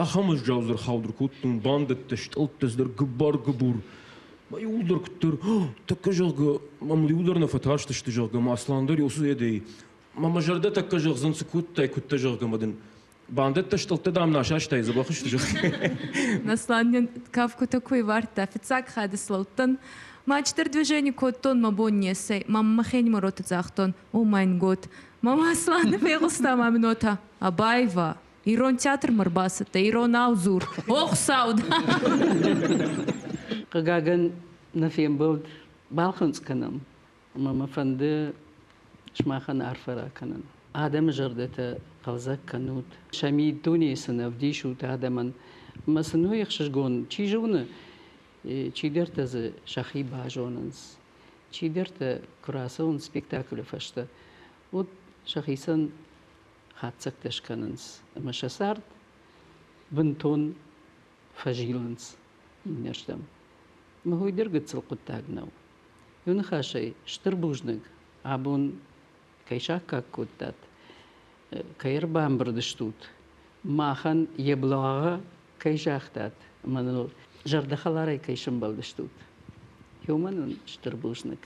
ахӕм уӕззау дзырхауд ӕркодтон, бандӕттӕ, стъӕлттӕ цыдӕр гыбар-гыбур. Мӕ иуылдӕр куыддӕр, тӕккӕ, зӕгъгӕ, мӕм иуылдӕр нӕ фӕтарстысты, зӕгъгӕ, мӕ Аслан дӕр уыцы едӕй. Мӕ мӕ зӕрдӕ тӕккӕ зӕгъдзӕн, цы кодтай, куыдтӕ, зӕгъгӕ, мӕ дын бандӕттӕ, стъӕлттӕ, дам, нӕ асастай, дзӕбӕх сты, зӕгъгӕ. Аслан нын кафгутӕ ку ивардта, фиццаг хатт слӕудтӕн. Ма чидӕр движени кодтон, мӕ бон не ссӕй, мӕ мӕхенимӕ роты загътон, о майн гот. Мӕ Асланы фегъуста мӕ минота. Абаева, ирон театрмӕ рбацыдтӕ, иронау дзур. О, Хуыцау, Хъыгагӕн, нӕ фембӕлд балхынцъ кӕнӕм, ӕмӕ мӕ фӕнды сымахӕн арфӕ ракӕнын. Адӕмы зӕрдӕтӕ хъӕлдзӕг кӕнут, сӕ миддунейы сын ӕвдисут адӕмӕн. Ӕмӕ сын уый ӕхсызгон, чи зоны, чидӕртӕ дзы сӕхи базонынц, чидӕртӕ куы рацӕуынц спектаклы фӕстӕ, уӕд сӕхицӕн хатдзӕгтӕ скӕнынц ӕмӕ сӕ цард бынтон фӕзилынц иннӕрдӕм. Ӕмӕ уый дӕр гыццыл хъуыддаг нӕу. Иу ныхасӕй, стыр бузныг, абон кӕй саккаг кодтат, кӕй ӕрбамбырд стут, махӕн йе благъа кӕй загътат ӕмӕ ныл зӕрдӕхӕларӕй кӕй сӕмбӕлдыстут. Уымӕн уын стыр бузныг.